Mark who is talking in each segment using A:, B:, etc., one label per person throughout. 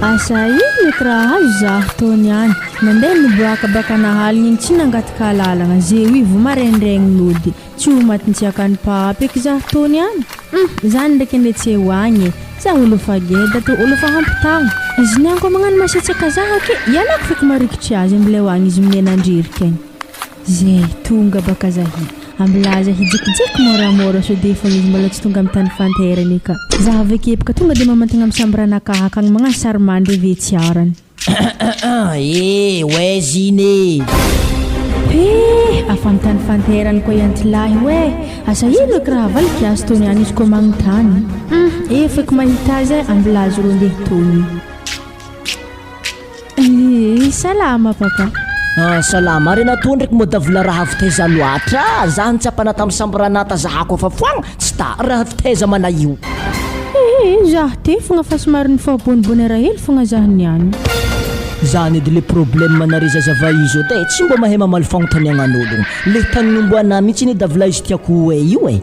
A: Asa ino mety raha azo zah tô niany, nandeha niboaka baka nahaligny igny tsy nangataka alalagna, zeo io vo maraindraigny nody, tsy ho matin-tsiakan'i pape eky zah tô niany, hum zany ndraiky anie tsy eo agny e, za olo fa geda tô olo fa hampitagna, izy niany koa magnano masiatsiaka zah ake, ialako feky marikitry azy ambilay ho agny izy minena andrerika agny. Zay tonga baka zahi. Ambilaza hijekijeky moramora sao dia efa izy mbola tsy tonga amin'ny tany fanterany ka. Za avy ake baka tonga dia mamantagna amin'ny sambranakahy akagny magnano sary mandry ve tsy arany.
B: Eh ouais zine e!
A: He! Afa amin'ny tany fanterany koa i antilahy oe! Asa ino eky raha avaliky azy tony any izy koa magnontany. Hum! Efa eky mahita azy eh, ambilaza ro ndeha tony. Eeh salama papa.
B: Ah salama ary anah toa ndraiky mode vola raha avy taiza loatra zah nitsapana tam sambranata zahako afa foagna tsy ta raha avy taiza mana io.
A: Eeh zah te fogna fa somary nifampibonibony raha hely fogna zah niany.
B: Zany edy le problème nare zazavahy io zao de tsy mba mahay mamaly fagnontaniagnan'ologno le tany nomboanah mitsy anie davla izy tiako ho hay io e.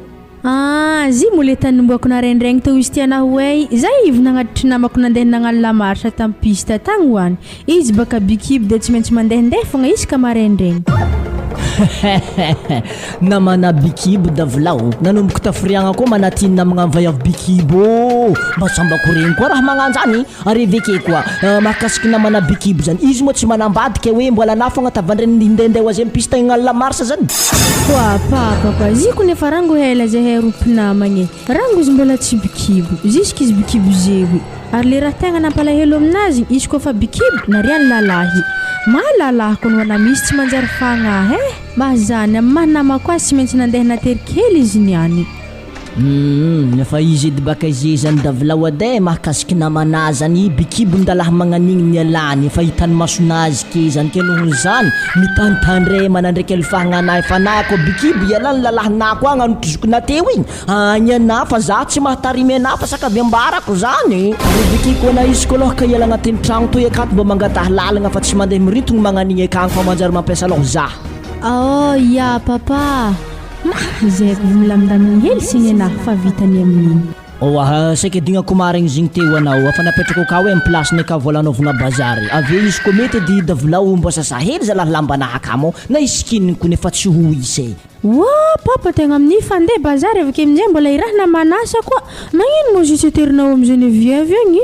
A: Ah, zy moa le tany nomboako naraindraigny teo izy tiana ho hay, za ivo nagnatitry namako nandeha nagnano la marche tam piste tagny ho any, izy baka bikibo de tsy maintsy mandehandeha fogna isaka maraindraigny.
B: Namana bikibo davilao, nanomboka tafiriagna koa manaty namagna vaiavy bikibo ô, mba sambako regny koa raha magnanjany. Ary eveke koa, mahakasiky namana be kibo zany, izy moa tsy manambady ke hoe mbola anah fogna tavandreny hindehandeha ho azy am piste agnala la mars zany?
A: Koa papa koa, ziko nefa rango hela zahay ro mpinamagna e, rango izy mbola tsy bikibo, jusque izy bikibo zewy, ary le raha tegna nampalahelo aminazy, izy koa fa bikibo, nariany lalahy, maha lalahy koa no misy tsy manjary fagnahy eh, mahazany, amy maha namako azy tsy maintsy nandeha natery kely izy niany.
B: Humm fa izy edy baka izy zany davilao ade eh, mahakasiky namana zany bikibo ndalahy magnanigny nialany efa hitany masonazy ke zany ke nohony zany mitantandremana ndraiky alifahagnanahy fa na ko bikibo ialany lalahinah ko agny anotrizokina teo igny agny anah fa zah tsy mahatarimy anah fa saka avy ambarako zany ary bikiko anah izy ko aloha ka hiala agnatin'ny tragno toy akato mba mangataha lalagna fa tsy mandeha mirintogno magnanigny akagny fa manjary mampiasa loha zah.
A: Oh ya papa. Mah! Izay vao milamindamigny hely sy nenaha fa vitany amin'igny.
B: Oah, saika dignako marigny zigny teo anao, efa napetrako akao hoe am place-ny akao vola anaovagna bazary, avy eo izy koa mety edy davolao mba sasa hely zalahy lambanahy akamo na isikininy ko nefa tsy ho isa e.
A: Oah papa tegna amin'ny fandeha bazary avy ake aminjay mbola irahina manasa koa, magnino moa izy tsy aterinao am Geneviève agny?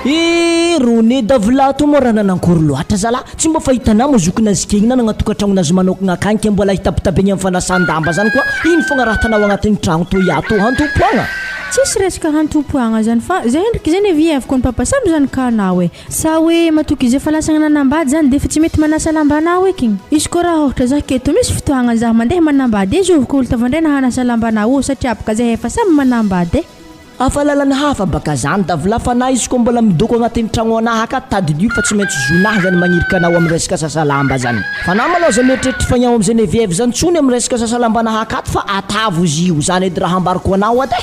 B: Eh rone davolà to moa raha nanankory loatra zalahy, Tsy mba fahitana moa zokinazy kegny na nagnatokantragnon'azy manokagna akagny ke mbola hitabitabeigny am fanasan-damba zany koa ino fogna raha tanao agnatin'ny tragno toy ato hantompoagna?
A: Tsisy resaka hantompoagna zany fa zay endriky zay ne viaviko ny papa samy zanakanao e! Sa hoe matoky izy efa lasagna nanambady zany defa tsy mety manasa lambanao eky? Izy koa raha ôhatra zah ke to misy fotoagna zah mandeha manambady e zovy ko olo tavandraina hanasa lambanao ô satria baka zahay efa samy manambady e!
B: Hafa lalana hafa baka zany davla fa na izy koa mbola midoko agnatin'ny tragno anahy aka tadidio fa tsy maintsy zonah zany magnirika anao am resaka sasa lamba zany fa na malao za mieritreritry fa iao am Geneviève zany tsony am resaka sasa lambanah akato fa atavo izy io zany edy raha ambarako anao ade.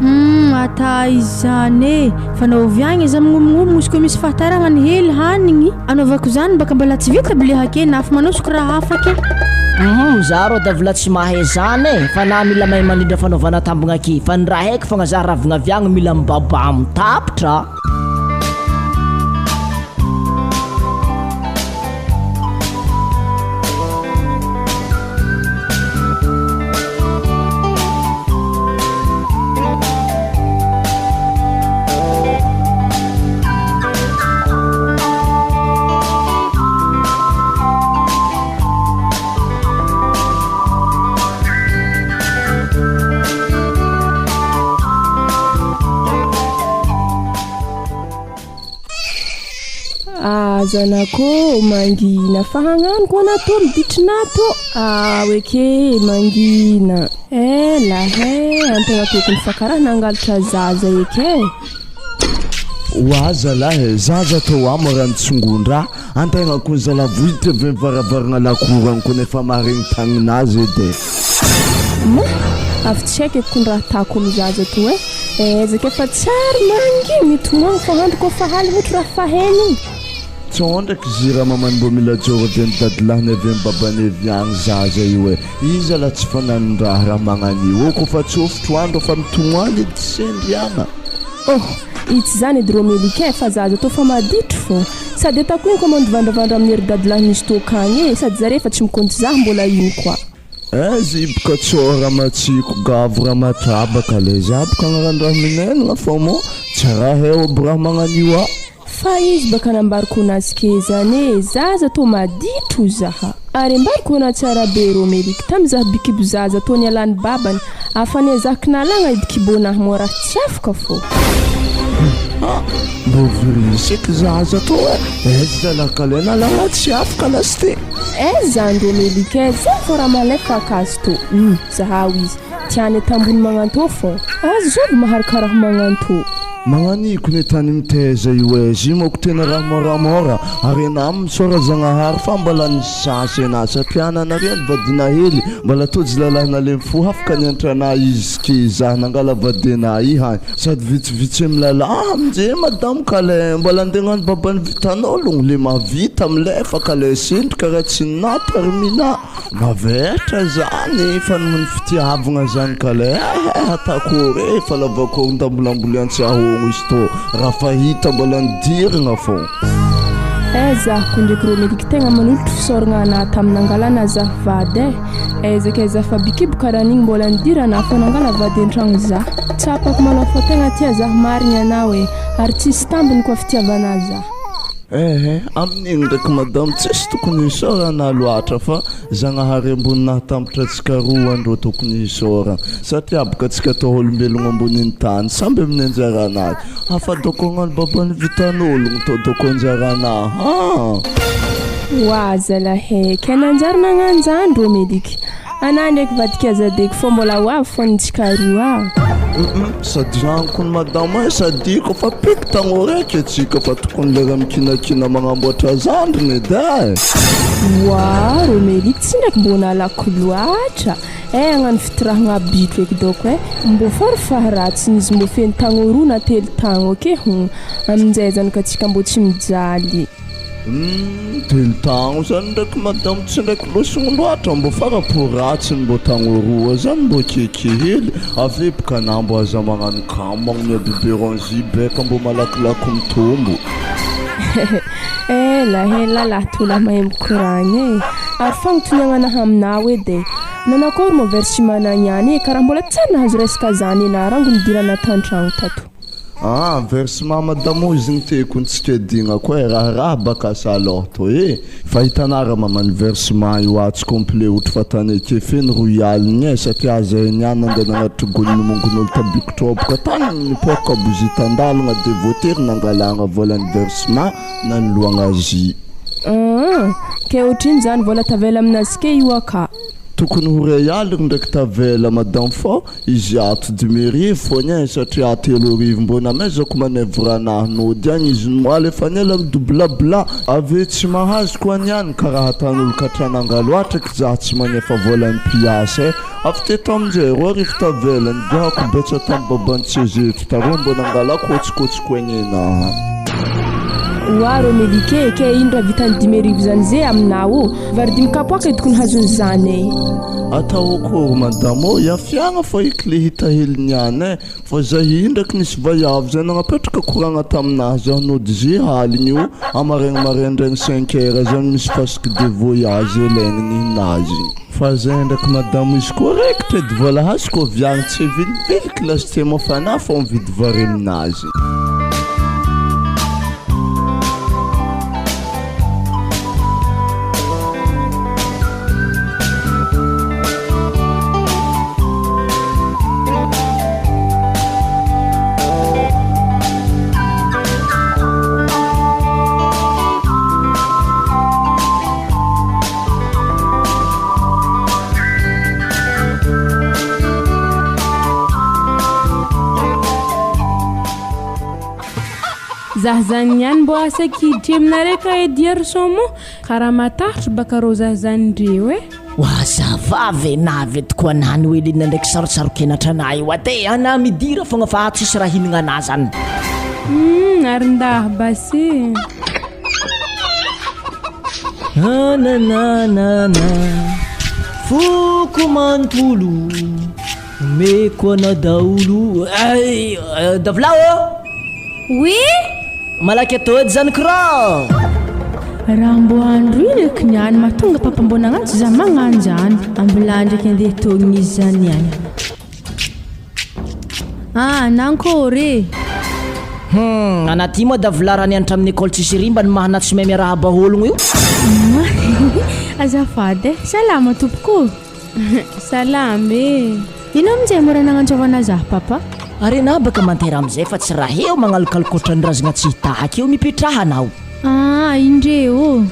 A: Humm ata izany e! Fa na oviagna izy mignomignomigno izy koa misy fahataragna ny hely hanigny anaovako zany baka mbola tsy vita bly hake na afa manosoko raha hafa ke.
B: Humm za rô davla tsy mahay zany e! Fa na mila mahay mandrindra fanaovana tambogna aky fa ny raha haiko fogna za ravigna avy agny mila mibabamo tapitra.
C: Ah zanako ô, mangina fa hagnano koa anah tô miditrinah tô. Ah oeke mangina. Ela he, antegna tokony fa karaha nangalatra zaza eky e.
D: Oa zalahy e, zaza tô amo raha nitsongon-draha. Antegna kony zala vohitra ve mivaravaragna lakoro agny kony efa maregny tagninazy edy e.
C: Ma, avy tsy haiko eky kony raha atako amy zaza to e. Ezaka efa tsary manginy mitomagny fa andro koa fa aligny ohatry raha fahegny igny.
D: Tsao ndraiky zy raha mamany mbô mila joro avy amy dadilahiny avy amy babany avy agny zaza io e. Io zala tsy fagnanon-draha raha magnan'io ô kôfa tsôfotro andro fa mitomagny edy sendriagna.
C: Oh! Itsy zany edy Romelic fa zaza tô fa maditry fô. Sady atako iny koa mandivandravandra amin'ny ery dadilahy misy toaka agny e, sady zare efa tsy mikonty zah mbola ino koa.
D: Eh ziboka tsô ramatsiko gavo ramatrabaka le za boka agnarandraha minenagna fô mô tsy raha heo aby raha magnanio a.
C: Fa izy baka nambariko nazy ke zany e, zaza tô maditry hoy zaha. Ary ambariko ana tsara be Romelic tamy zah bikibo zaza tô nialany babany, afa niezahiko nalagna edy kibonah moa raha tsy afaka fô.
D: Ha! Mbô virus eky zaza tô e, aiza zalah kale nalagna tsy afaka lasite.
C: Aiza zany Romelic e, zay fô raha malefa akazo tô, hum zahao izy. Tiany atambony magnantô fô. Aza zovy maharaka raha magnantô.
D: Magnaniko ny tany mitaiza io eh, zy moko tena raha moramora ary enah misaora Zagnahary fa mbola nisasa enah satria nanariany vadinah hely mbola tojo lalahy nalemy fo hafaka niantra anah izy ke zah nangala vadinah i hany sady vitsivitsy am lalahy amnje madamo ka le mbola andeha agnano babany vitan'ologno le mahavita milefa ka le sendry karaha tsy natarimina Mavetra zany fa noho ny fitiavagna zany ka le eh atakory e fa lavakôry ndambolamboly antsiahogno izy tô raha fahita mbola nidiragna fô.
C: Eh zah ko ndreky rô meriky tegna manolotro fisaoragna anah tam nangalana zah vady eh aiza kay zah fa bikibo karanigny mbola nidirana fô nangala vady antragno zah tsapako malôha fa tegna tia zah marigny anao eh ary tsisy tambiny koa fitiavana zah.
D: Ehe, amin'igny ndraiky madame tsisy tokony hisaorana loatra fa Zagnahary ambony nahatambatra antsika roa andro tokony hisaorana satria boka antsika atao olombelogno ambonin'ny tany samby amin'ny anjaranazy hafa doko agnano babany vitan'ologno tô doko anjarana haa.
C: Oa zalahy kay nanjary nagnano zany rô Meliky. Anah ndraiky vadika azadeko fô mbola ho avy fô ny tsika roa.
D: Humm sady zany kony madama eh sady ko fa piky tagno raiky atsika fa tokony lera mikinakina magnamboatra zandriny edy eh.
C: Oa Romeliky tsy ndraiky mbô nalako loatra eh agnano fitirahagna bitro eky dôko eh mbô farafaharatsiny izy mbô feno tagno roa na telo tagno ake hon aminjay zany ka tsika mbô tsy mijaly.
D: Humm telo tagno zany ndraiky madamo tsy ndraiky losogno loatra mbô farapo ratsiny mbô tagno roa zany mbô akeke hely avy eboka anah mbô aza magnano kamo magnomea biberon zy beka mbô malakilaky mitombo.
C: Ela ela lahy tolahy mahay mikoragna e! Ary fagnotoniagna anahy aminao edy e! Nanakôry moa versement niany e karaha mbola tsy ary nahazo resaka zany enah rango nidirana tantragno tato.
D: Ah versement madamozy ny teko ny tsika dignako eh raharaha baka asa aloha tô eh fa hitanara mamany versement io atsy complet otry fa tany eke feno roy aligny eh satria aza niany nandeha nagnatitry gony ny mongon'olo tabikotroboka tany nipoaka bozia tandalagna de voatery nangalagna volan'ny versement nanoloagna azy.
C: Aa ke otrino zany vola tavela aminazy ke io aka.
D: Tokony ho ray aligny ndraiky tavela madame fô Izy ato 35 fogna e satria 3000 mbô namezako manevre anah nody agny izy nomaly efa nela midoblabla avy eo tsy mahazo koa niany karaha atan'olo katrananga loatra ky zah tsy magnefa vola ny mpiasa e avy teto aminjay 2000 tavela nidohako betsa tam baban'i tsezetro taroa mbô nangalako hôtsikôtsikoegny enah.
C: Oa rô Melike, ke ino raha vitan'ny 35 zany ze aminao ô? Vary dimy kapoaka e tokony hazony zany e.
D: Atao akory madame ô, iafiagna fa i kle hita hely niany e, fa zahy indraky nisy vaiavy zay nagnapetraka koragna taminahy zah nody ze aligny io amaregny maraindraigny cinq heures zany misy fasque de voyage ilaigny nihinazy. Fa zay ndraky madame izy koa raikitra edy vola azoko avy agny tsy viliviliky lasite mafana fô mividy vary aminazy.
A: Zah zany niany mbô asa kiditry aminareo ka edy Yerson moa karaha matahotro baka rô zah zany ndreo e.
B: Oa ça va ve na ve tokoa anah Noeline ndraiky sarotsaro-kenatra anah io ate anah midira fogna fa tsisy raha hinagna anah zany.
A: Humm ary ndah basy e.
B: Nananana foko manontolo omeko anao daholo ay Davilao ô!
A: Oui!
B: Malaky atody zany kro!
A: Raha mbô andro ino eky niany mahatonga papa mbô nagnantso za magnano zany, ambilà ndraiky andeha tôgny izy zany niany. Ah, nankôry e!
B: Hum, anà ty moa da v'la raha nianatra amin'ny école tsisy rimba ny maha na tsy mahay miarahaba ologno io.
A: Azafady e, salama tompoko ô!
C: Salama e!
A: Ino aminjay mora nagnantsovana zah papa?
B: Ary enà baka mantera amizay fa tsy raha eo magnalokaloko ohatran'ny razagna tsy hitahaka eo mipetraha anao.
A: Ah, indre ô!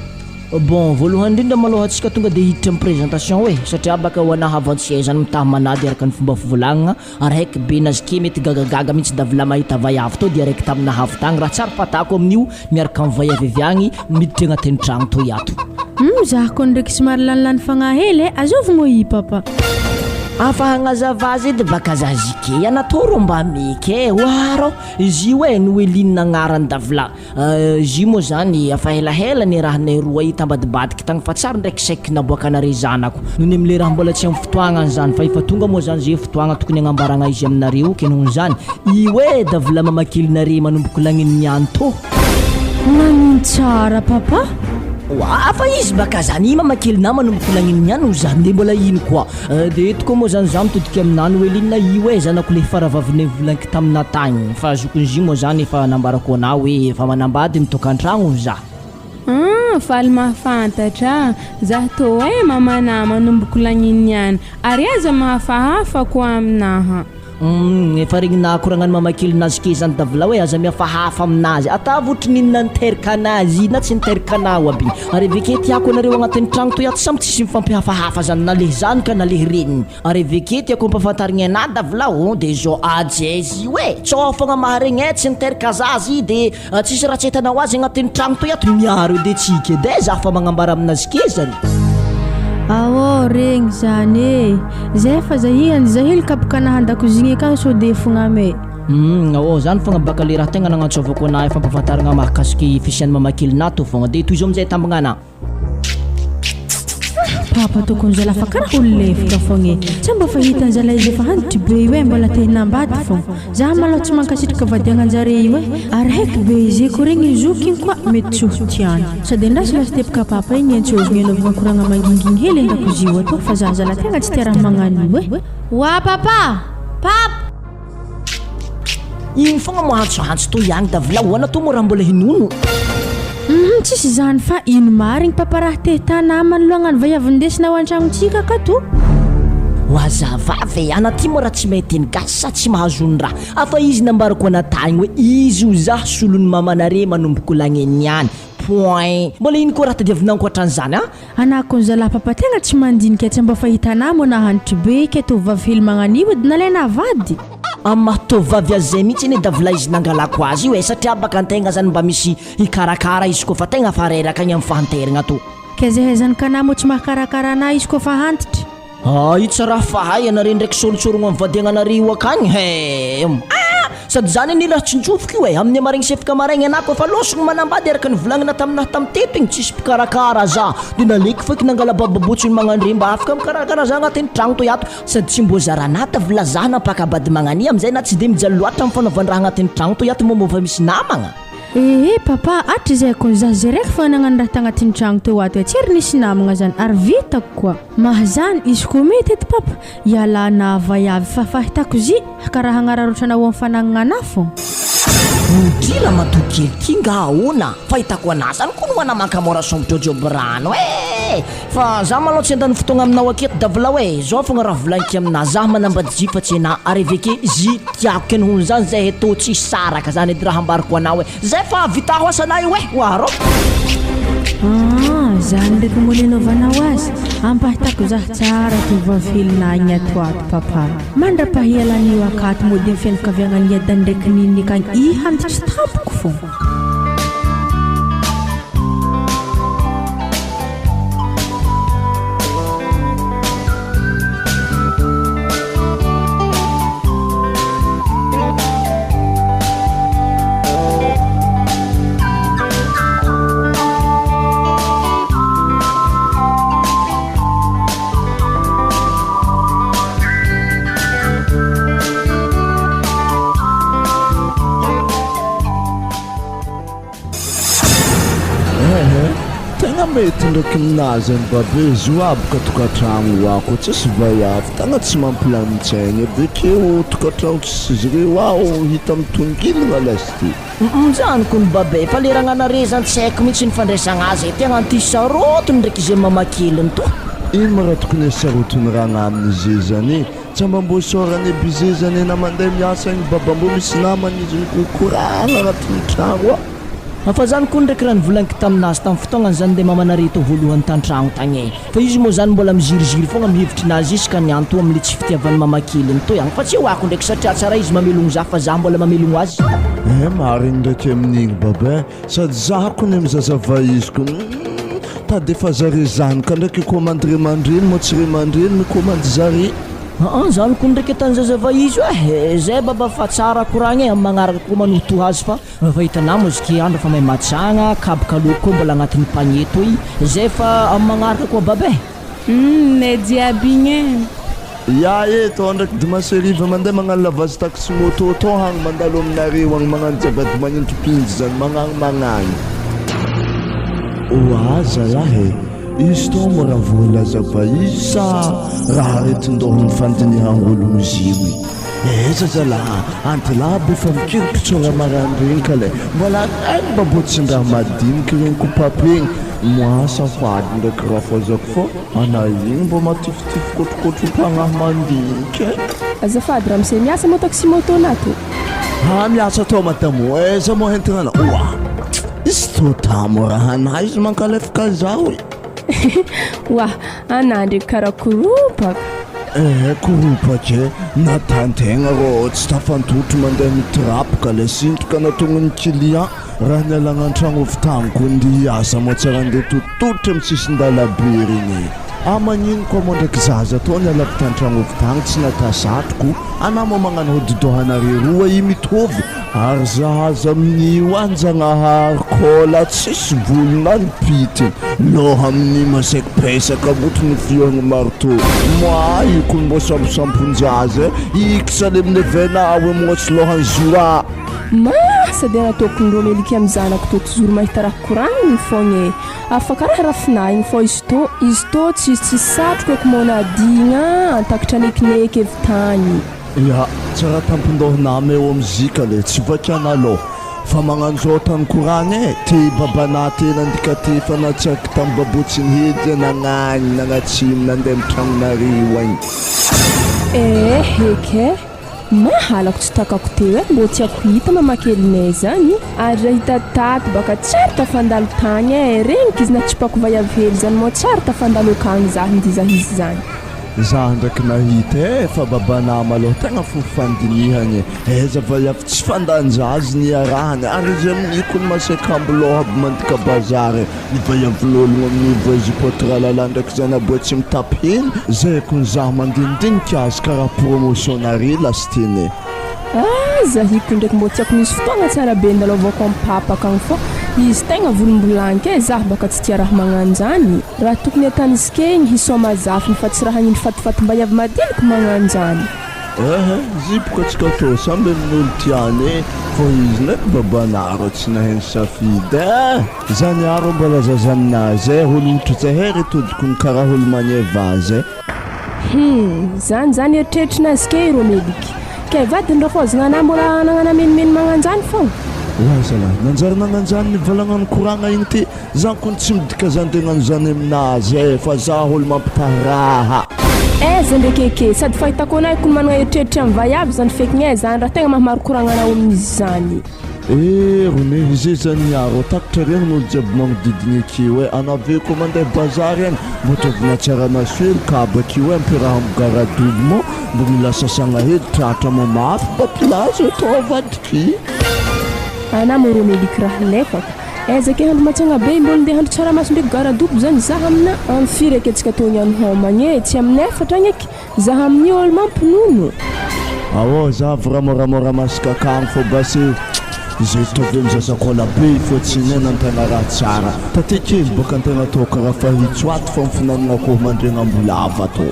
B: Bon, voalohany indrindra malôha tsika tonga de hiditra am présentation e, satria baka ho anah havan-tsy hay zany mitaha manady araka ny fomba fivolagnagna, Araiky be nazy mety gagagaga mintsy davila mahita vaiavy tô dia araiky tamina havy tagny raha tsary fatako amin'io miaraka am vaiavy avy agny miditra agnatin'ny tragno toy ato.
A: Humm zah ko ndreky somary lanilany fagnahy hely eh, azovy moa i papa?
B: Afa hagnazava azy edy baka za zike anatô rô mba meke eh, oa rô izy io eh Noeline agnarany davila. Izy io moa zany efa helahela niarahanay roa io tambadibadiky tagny fa tsary ndraiky saiky naboakanare zanako nony amle raha mbola tsy am fotoagnany zany fa efa tonga moa zany ze fotoagna tokony agnambaragna izy aminareo ke nohony zany io e da vola mamakelinare manomboko lagniny niany tô.
A: Nagnino tsara papa?
B: Oa fa izy baka zany mamakelinà manomboko lagniny niany ho zany de mbola ino koa de eto koa moa zany za mitodika aminà Noeline io e zanako le faravavinay volanky Taminà tagny fa zokin'i moa zany efa nambarako anà hoe efa manambady mitokantragno za.
C: Ah, faly mahafantatra, zah tô eh mamanà manomboko lagniny niany, ary aza mahafahafa koa aminaha.
B: Humm, efa regninà koragnan'i mamakelin'azy ke zany davilà hoe aza mihafahafa aminazy, atavo ohatry ny inona niteraka anazy na tsy niteraka anao aby, ary aveke tiako anareo agnatin'ny tragno toy ato samy tsisy mifampihafahafa zany na le zanaka na le reniny. Ary aveke tiako ampafantarigny anah davilao de zao ajezy io e! Tsao fogna maharegny eh tsy niteraka zaza i de tsisy raha tsy hitanao azy agnatin'ny tragno toy ato miaro eo de tsy hikede za fa magnambara aminazy ke zany.
A: Aô regny zany e! Zay fa zahihany zahily kapokanah andakozigny akagny sao de fogname.
B: Humm aô zany fogna baka le raha tegna nagnantsovako anah fampafantaragna mahakasiky fisian'ny mamakelinah tô fogna de tohizo amizay tambagna anah.
A: Papa tokony zalahy fa karaha olo lefitra fogna e. Tsy mba fa hitan'ny zalahy izy efa antitry be io e mbola te hinambady fogna. Za malôha tsy mankasitraka vadiagnanjare io e. Ary haiky be izy ko regny zokiny koa mety tsy ho tiany. Sady andraso lasa teboka papa igny antsôvigny anaovagna koragna mangingigny hely andakozia io atao fa za zalahy tegna tsy tia raha magnano io e. Oa papa! Papa!
B: Ino fogna moa antsoantso toy agny da vilao hoana toa moa raha mbola hinono.
A: Humm tsisy izany fa ino marigny papa raha te tanà manoloagna ny vaiavy ndesina ao antragnontsika akato.
B: Ho azava ve ana ty moa raha tsy mahay teny gasy sa tsy mahazo ny raha afa izy nambarako ana tagny hoe izy ho zah solon'ny mamanare manomboko lagneny niany point mbola ino koa raha tadiavina ankoatran'izany an.
A: Anako ny zalahy papa tegna tsy mandinika tsy mba fahitana moa nahanitry be ke tovovavy hely magnanio edy nalaina vady.
B: Amin'ny maha tovovavy azy zay mihitsy anie davila izy nangalako azy io e satria baka antegna zany mba misy hikarakara izy koa fa tegna fa reraka agny amin'ny fahanteragna to.
A: Ke zay zanakanah moa tsy mahakarakara anah izy koa fa antitra.
B: Ah io tsy raha fahay anare ndraiky solontsorogno amin'ny vadiagnanare io akagny he! Ah! Sady zany anie raha tsinjoviko io e! Amin'ny hamaregny sefika maraigny anah koa fa lôsogno manambady araka ny volagnina taminah tamin'ny teto igny tsisy mpikarakara zah de naleoko feky nangala bababotsiny magnandre mba afaka mikarakara zah agnatin'ny tragno toy ato sady tsy mbô zaranah tavila zah nampakabady magnania amizay nah tsy de mijaly loatra amin'ny fanaovan-draha agnatin'ny tragno toy ato moa mbô fa misy namagna.
A: Ehe papa, hatrizay kony za zay raiky fa nagnano raha tagnatin'ny tragno teo ato e, tsy ary nisy namagna zany ary vitako koa. Mahazany izy koa mety edy papa, ialana vaiavy fa fahitako zy karaha hagnararaotra anao am fanagnana anah fô.
B: Ndry ramatoa kely ty nga ahoana? Fahitako anah zany koa no ana mankamora sombotra joby rano eh! Fa za malao tsy handany fotoagna aminao aketo davilao eh! Zao fogna raha volagniko aminah, za manambady zy fa tsy enah ary aveke zy tiako keny hono zany zay tô tsy hisaraka zany edy raha ambarako anao eh! Zay fa vitao asanah io eh! Oa rô!
A: Aa zany ndraiky mbô nanaovanao azy, ampahitako zah tsara tovovavy helinah igny ato ato papa. Mandra-pahialan'io akato mody ny fianakaviagna niadany ndraiky nini akagny i handitry tampoko fô.
D: mety ndraiky ninazy any babe zo aby ka tokatragno hoa ko tsisy vaiavy tagna tsy mampilamin-tsaigny avekeo tokatragno tsisy izy reo aho hita mitongilagna lasty.
B: Humm zany kony babe fa le ragnanare zany tsy haiko mihitsy ny fandraisagna azy e, tegna anti sarotiny ndraiky ze mamakeliny toa.
D: Ino ma raha tokony hasarotiny ragnaminy ze zany e? Tsy mba mbô isaorana e bize zany e na mandeha miasa agny baba mbô misy namany izy mikokoragna agnatin'ny tragno a.
B: Fa zany koa ndraiky raha nivolagniko taminazy tam fotoagnany zany nde mamanare tao voalohany tantragno tagny e. Fa izy moa zany mbola miziriziry fogna am hevitrinazy izy ka nianto amle tsy fitiavan'i mama keliny toy agny fa tsy eo ako ndraiky satria tsara izy mamelogno za fa za mbola mamelogno azy.
D: Eh marigny ndraiky amin'igny baba eh, sady za kony am zaza vaiziko humm tady efa zare zanaka ndraiky komandy ray aman-dreny moa tsy ray aman-dreny mikomandy zare.
B: Aa zany kony ndraiky atany zaza vaizo eh, zay baba fa tsara koragna eh am magnaraka koa manohitoha azy fa. Efa hitanà moa izy andro fa mahay matsagna, kaboka loko koa mbola agnatin'ny panier toy, zay fa amin'ny magnaraka koa baba e!
E: Humm nay jiaby igny e.
D: Ya e, tô ndraiky dimanche hariva mandeha magnano lavage taxi moto tô hagny mandalo aminareo agny magnano jiaby magnintry pinjy zany magnagny magnagny. Oa zalahy e, izy tô moa raha voalaza vaizy sa raha aretin-doha ny fandinihan-ologno izy io e? Aiza zalah a! Andilahy be fa mikirikitra raha maraindregny ka le mbola any mba mbô tsy ndraha madiniky regny kopapegny moasa fady ndraiky raha fazako fô ana igny mbô matifitify kotrokotrom-pagnahy mandiniky e!
C: Azafady ramose, miasa moa taxi moto na to?
D: Ha miasa tao madamo ô, aiza moa entigna anao? Oa! Izy tô tamo raha anah izy mankalefaka zaho e!
C: Oa! Anah ndreky karaha koropaka.
D: Eh koropaka e! Na tantegna rô tsy tafantotry mandeha mitrapoka le sintoka nataon'ny client raha nialagna an-tragno avy tagny ko ndeha hiasa moa tsy raha ndeha tototry amin'ny sisin-dalabe regny e! Ah magnino koa moa ndraiky zaza tô niala avy tan-tragno avy tagny tsy nata satroko, anah moa magnano hodi-dohanare roa i mitovy Ary zahaza amin'io anjagnahary kôla tsisy volo na ny pitiny lôha amin'ny masaiky pesaka motro ny fiôgny marteau moi io kony mbô samposamponjaza e iksa le milevena awe mots lôhany zoa.
C: Ma sady anataoko ndrô meliky am zanako tô toujours mahita raha koragniny fogna e afaka raha rafinahigny fô izy tô izy tô tsisy tsisy satroko eky môna adigna antakitra nekineky evy tagny.
D: Ya, tsara tampon-doha nama eo am zika le, tsy vakiana aloha fa magnanzao tany koragna e, te babanah te nandika te fa natsiaky tam babotsiny hedy zay nagnagny nagnatsimo nandeha am tragnonareo agny.
C: Eh eky eh! Mahalako tsy takako teo eh, mbô tiako hita mamakelinay zany, ary raha hita tato baka tsary tafandalo tagny eh, regniky izy natsipako vaiavy hely zany mô tsary tafandalo akagny zah ndiza izy zany.
D: Za ndraiky nahita eh fa babanah malôha tegna fo fandinihagna e, aiza va iavy tsy fandanja azy niarahana ary izy amin'io kony masekambo lôha aby mandika bazary e, ny vaiavin'ologno amin'io voizy tralalà ndraiky zanaboa tsy mitapy hena, zay kony za mandinidinika azy karaha promotion nare lasteny e.
C: Aza hiko ndraiky mbô tiako misy fotoagna tsara be ndalaovako am papa akagny fô izy tegna volombolanky e zah baka tsy tia raha magnanjany raha tokony atanisike igny hisaoma zafiny fa tsy raha hagnindry fatifatim-baiavy madiniky magnanjany.
D: Ehe zipoka tsika tô samby amin'olo tiany e fô izy ndraiky babanareo tsy nahay nisafidy eh! Zany aro mbola zaza aminazy eh olo otritsy eh ry todiko ny karaha olo magneva azy eh.
C: Hum, zany zany eritreritrin'azy key Romeliky. Kay vadiny rafozagna anah mbola nagnana menimeny magnanjany fogna.
D: Oay zalahy, nanjary nagnanjany ny valagnano koragna igny ty, zany kony tsy midika zany tegnano zany aminazy eh, fa za olo mampitaha raha.
C: Aiza ndreky eke, sady fahitako anah kony managna eritreritry amy vaiavy zany fekigny eh, zany raha tegna mahamaro koragna anah amin'izy zany.
D: Eh rone, ze zany aro takatra regny n'olo jiaby magnodidigny akeo eh, anao ve ko mandeha bazary agny mbo ataovina tsaramaso hely ka abakeo eh ampiaraha am garadobo moa mbo mila sasagna hely tratra moa mafy mba pilazy atao avadiky.
C: Ana mo ro meliky raha lefako. Aiza ke handro matsagna be mbô ndeha handro tsaramaso ndreky garadobo zany zah amina am firy ake tsika tô niany homagna e tsy amina efatra agny eky Za amin'io olo mampinono.
D: Aô za avy ramoramora masaka akagny fô basy zay tovy am zaza kôla be fô tsy nena antegna raha tsara tate kely bôka antegna tô kara fa hitso ato fô am finanagna akôho mandregna ambolava tô.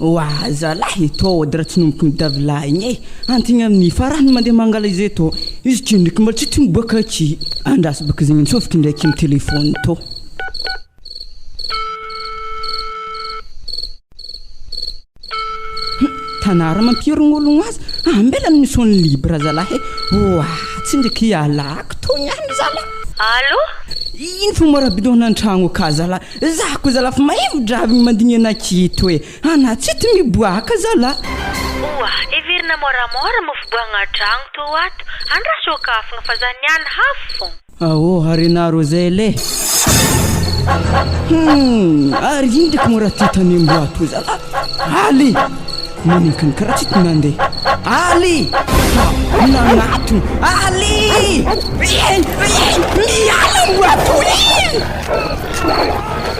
F: Oa zalahy tô ody raha tsy nomboky midavilahy igny e! Antigna amin'ny farany mandeha mangala izy tô. Izy ty ndraiky mbola tsy tia miboaka aky. Andraso baka zegny antsofoky ndraiky amy téléphone tô. Hum, tanara mampierogno ologno azy, ambela ny mission libre zalahy e! Oa tsy ndraiky ialako tô niany zalahy.
G: Allô?
F: Ino fô moa raha bidon antragno ka zalahy? Za ko zalahy fa mahevi-dravigny mandigny anak'ito e! Anà tsy tia miboaka zalahy.
G: Oa, heverina moramora moa fiboahagna an-tragno tô ato, andraso akafogna fa za niany hafo fô.
F: Aô harena Roselle e! Hum, ary ino ndraiky moa raha ty tanemboa toa zalahy? Ali! Manenkany karaha tsy tia nandeha. Ali! Ha! Nagnatona. Ali! Ih! Ih! Miala amboa toy!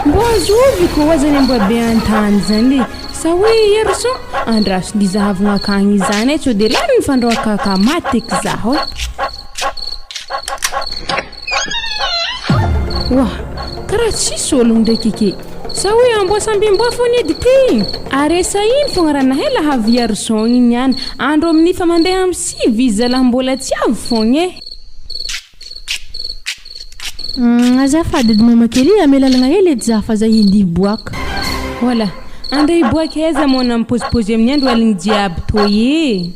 E: Mbô azovy koa zany amboa be an-tany zany e! Sa hoe Herison? Andraso ny zahavogna akagny izany e, sao de lany ny fandroakaka maty eky zaho e! Oa! Karaha tsisy ôlogno ndraiky eke! Sa hoe amboa samby amboa fôgna edy ty? Ary esa ino fôgna raha nahay laha Herison igny niany, andro amin'ny fa mandeha amy sivy izy zalahy mbôla tsy avy fôgna e!
A: Azafady edy mama kely e, ame lalagna hely edy za fa za hindy hiboaka.
E: Hola, andeha hiboaka aiza moa na mipozipozy amin'ny andro aligny jiaby toy e?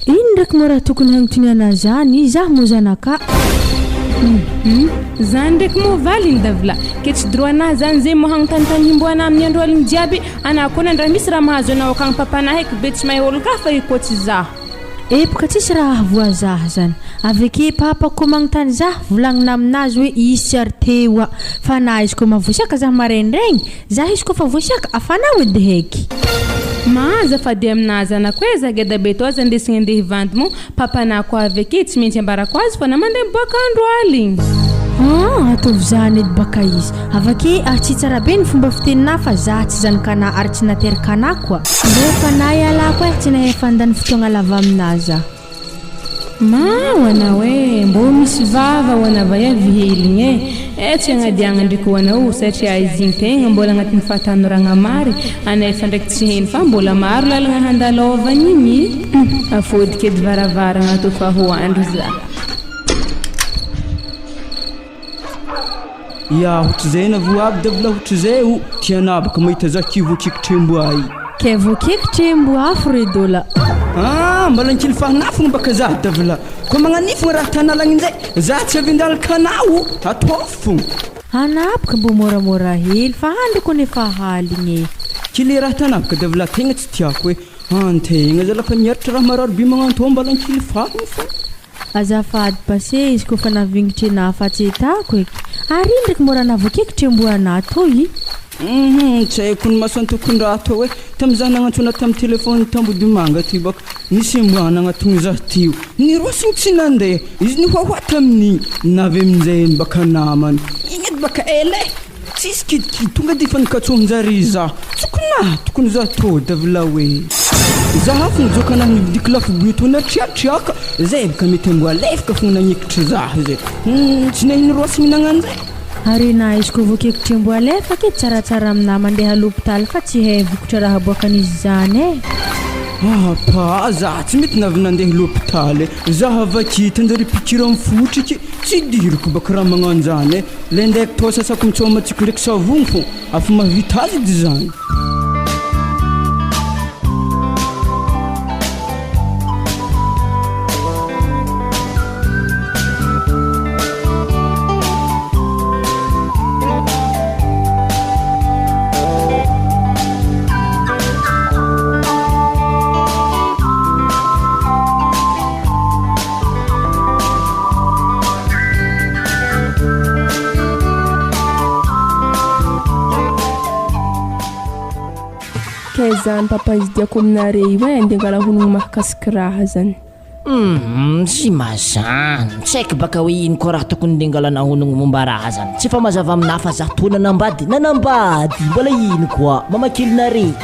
A: Ino ndraiky moa raha tokony hagnotoniana zany, za moa zanaka.
E: Hum, zany ndraiky moa valiny davla, ke tsy droit nahy zany ze moa hagnontanintany himboana amin'ny andro aligny jiaby, anah koa nandraha misy raha mahazo anao akagny papanah eky be tsy mahay olon-kafa io koa tsy zaho.
A: Epoka tsisy raha hahavoa zah zany. Aveke papa ko magnontany zah, volagnina aminazy hoe izy tsy ary teo a. Fa na izy ko mavosiaka zah maraindraigny, zah izy kofa vosiaka, afanao edy heky.
E: Ma azafady aminà zanako e, za geda be tô aza ndesigny andeha hivandy moa, papanà koa avy aky tsy maintsy ambarako azy fa na mandeha miboaka andro aligny.
A: Aa ataovy zany edy baka izy. Avake ah tsy tsara be ny fomba fiteninà fa zah tsy zanakanà ary tsy naterikanà koa. Ndrô fanahy ialako eh, tsy nahay fandany fotoagna lava aminà zah.
E: Ma ho anao eh, mbô misy vava ho anao vay avy heligny eh, eh tsy agnadiagna ndreky ho anao satria izy igny tegna mbola agnatin'ny fahatanoragna mary, anay efa ndraiky tsy heno fa mbola maro lalagna handalôvagna igny, hum afôdiko edy varavaragna tô fa ho andro zah.
F: Ya hotrizay na voa aby da vola hotrizay o tiana baka mahita za ki voakeky trembo ahy.
A: Kay voakeky trembo afo re dola.
F: Ah mbala nkily fahanafogna baka za da vola ko magnanifogna raha tanalagny njay za tsy avy andalo kanao ataovy fogna.
A: Anabaka mbo moramora hely fa andro kony efa haligny e.
F: Kile raha tanabaka da vola tegna tsy tiako e antegna zala fa niaritra raha marary be magnantô mbala nkily fahagny fogna.
A: Azafady pase izy kofa navignitry na afatsetako eky ary ino ndraiky mora navoakeky tremboana toy.
F: Hum tsy haiko ny maso antokon-draha tô hoe tam za nagnantso tam telephone tambodimanga ty baka nisy amboa nagnatogno za teo nirosogno tsy nandeha izy nihoahoa tamin'igny navy aminjay baka namany igny edy baka ela eh Tsisy kidikidy tonga de efa nikatsohin-jare za. Tokony tokony za tô da vla hoe. Za hafa nijoka anah nividiako lafo be tô natriatriaka zay bka mety amboa lefaka fogna nagnekitry za zay. Humm tsy nahay niroasigny nagnano zay.
A: Ary na izy ko voakekitry amboa lefaka e tsaratsara aminah mandeha lopitaly fa tsy hay vokotra raha aboakan'izy zany e.
F: Apa za tsy mety navy nandeha lopitaly e, za avake hitanjare pikira am fotriky tsy diriko baka raha magnanjany e. Le ndraiky tô sasako mitsôma tsiko ndraiky savogno fô afa mahavita azy edy zany.
C: Kay zany papa izy diako aminare io eh, ndeha angala honogno mahakasiky raha zany.
B: Humm tsy mazan, tsy haiko baka hoe ino koa raha tokony ndeha angalana honogno momba raha zany, tsy efa mazava aminah fa zah toa nanambady, nanambady, mbola ino koa, mama kelinare.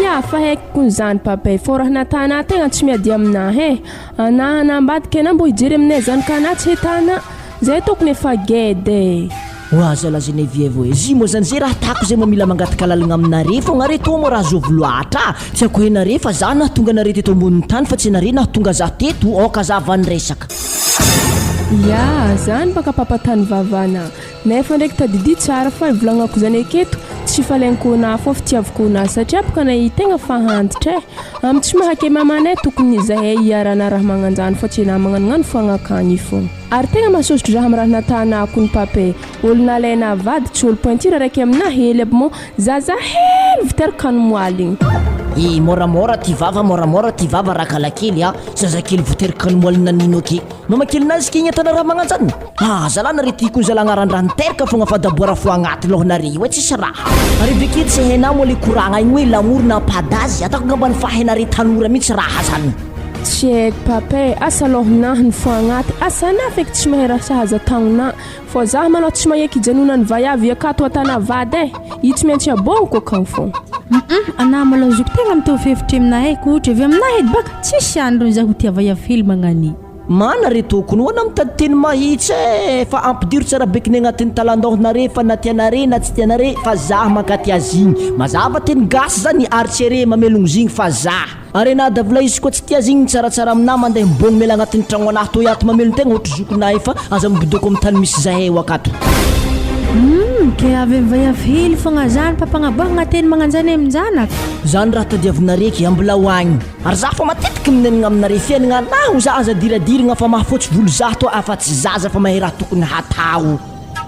C: Ya fa haiko kony zany papa e, fô raha natana tegna tsy miady aminah eh, Anah anambadika anah mbô hijery aminay zanaka anah tsy hetana zay tokony efa gede e.
B: Oa zala Geneviève oe, zy moa zany ze raha atako zay moa mila mangataka alalagna aminare fogna are tô moa raha zovy loatra, tiako henare fa za nahatonga anare teto ambonin'ny tany fa tsy anare nahatonga za teto, aoka zava ny resaka.
C: Ya, zany baka papa tany vavana. Nefa ndraiky tadidio tsara fa ivolagnako zany aketo tsy falainko anah fô fitiavako anah satria boka anah tegna fa antitra eh. Am tsy maha ke mamanay tokony zahay hiarana raha magnanjany fa tsy enah magnanognano foagna akagny fogna. Ary tegna mahasosotro zah am raha natanah kony pape. Olo nalainah vady tsy olo pointure araiky aminah hely aby mô zaza hely viteraka kanomoaligny.
B: Eh moramora ty vava moramora ty vava rakalakely a! Zazakely votery kanomoaligna nino ake. Mamakelinazy kigny atana raha magnanjany. Ah zalah nare ty koa zalah agnaran-draha niteraka fogna fa daboara fo agnaty lohanare io e tsisy raha. Are veke tsy hainao moa le koragna igny hoe l'amour n'a pas d'age ataoko ngamba ny fahainare tanora mihitsy raha zany.
C: Tsy haiko papa e, asa lohonah ny fo agnaty, asa anah feky tsy mahay raha sahaza tagnonah, fô zah malôha tsy magneky hijanonan'ny vaiavy akato atana vady e, io tsy maintsy abogniko akagny fogna.
A: Hum anah malôha zoky tegna mitovy hevitry aminah e, ko ohatra avy aminah edy baka tsisy androny zah ho tia vaiavy hely magnani.
B: Mana re tokony hoana mitady teny mahitsy eh! Fa ampidiro tsara bekiny agnatin'ny talandaohnare fa na tianare na tsy tianare fa zah mankaty azy igny. Mazava teny gasy zany ary tsy are mamelogno zigny fa zah. Are na davla izy koa tsy tia azy igny tsaratsara aminah mandeha mibogno miala agnatin'ny tragno anah toy ato mamelon-tegna ohatry zokinah efa aza mibidoko amin'ny tany misy zahay eo akato.
A: Humm ke avy am vaiavy hely fogna zany mpampagnaboahagna teny magnanjany amin-janaka.
B: Zany raha tadiavinare ke ambilao agny. Ary za fa matetiky minenigna aminareo fiainagna anah ho za aza diradirigna fa mahafotsy volo za toa afa tsy zaza fa mahay raha tokony hatao.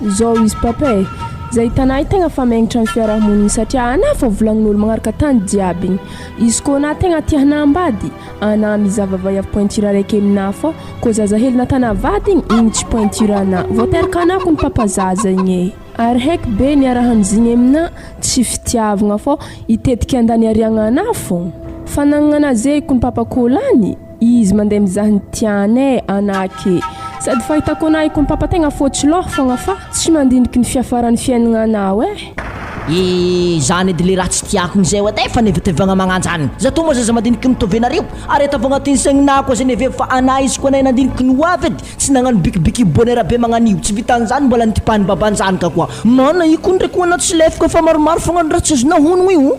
C: Zao izy papa e, zay hitanah io tegna fa megnitra ny fiarahamonigny satria anah fa volagnin'olo magnaraka tany jiaby igny, izy koa anah tegna tia hanambady, anah mizava vaiavy pointure araiky aminah fô kô zaza hely natana vady igny, igny tsy pointure anah, vao teraka anah kony papa zaza igny e. Ary haiko be niarahan'zigny aminah tsy fitiavagna fô hitetiky andany ariagna anah fô. Fanagnana ze kony papa kôlany izy mandeha mizaha ny tiany e anah ke. Sady fahitako anah i kony papa tegna fôtsy lôha fogna fa tsy mandiniky ny fiafaran'ny fiaignana anao e.
B: Eh zany edy le raha tsy tiako igny zay oa e fanevatevagna magnanjany. Za tô moa zaza madiniky mitovy anareo ary ataovy agnatin'ny saigninahy koa zay neve fa anah izy koa anay nandiniky ny ho avy edy Tsy nagnano bikibiky bonheur be magnan'io, tsy vitan'izany mbola nitipahan'i baban-janaka koa. Mana io koa ndraiky hoana tsy lefiko efa maromaro fogna ny raha tsy azonao honogno io.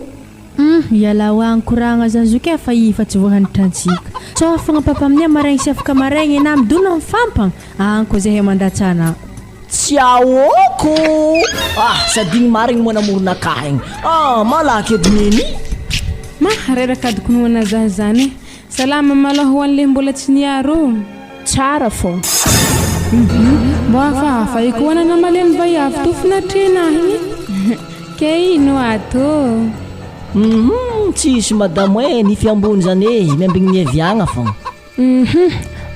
A: Hum ialao agny koragna zany zoky a fa i fa tsy voahanitrantsika. Tsao fogna papa aminay maraigny sy afaka maraigny enah midona mifampagna agny ko zahay mandatsa anah.
B: Tsy ahoako ah! Sady igny marigny moa namorona akah igny ah! Malaky edy neny.
E: Ma, reraka adiko noana zah zany e. Salama malôha ho an'le mbola tsy niaro ô.
C: Tsara fô.
E: Mbô hafahafa eky hoana namaleny vaiavy to finatrena ahy igny. Ke ino ato ô.
B: Humm tsisy madamo eh, nify ambony zany eh, miambigny ny eviagna fô.
C: Humm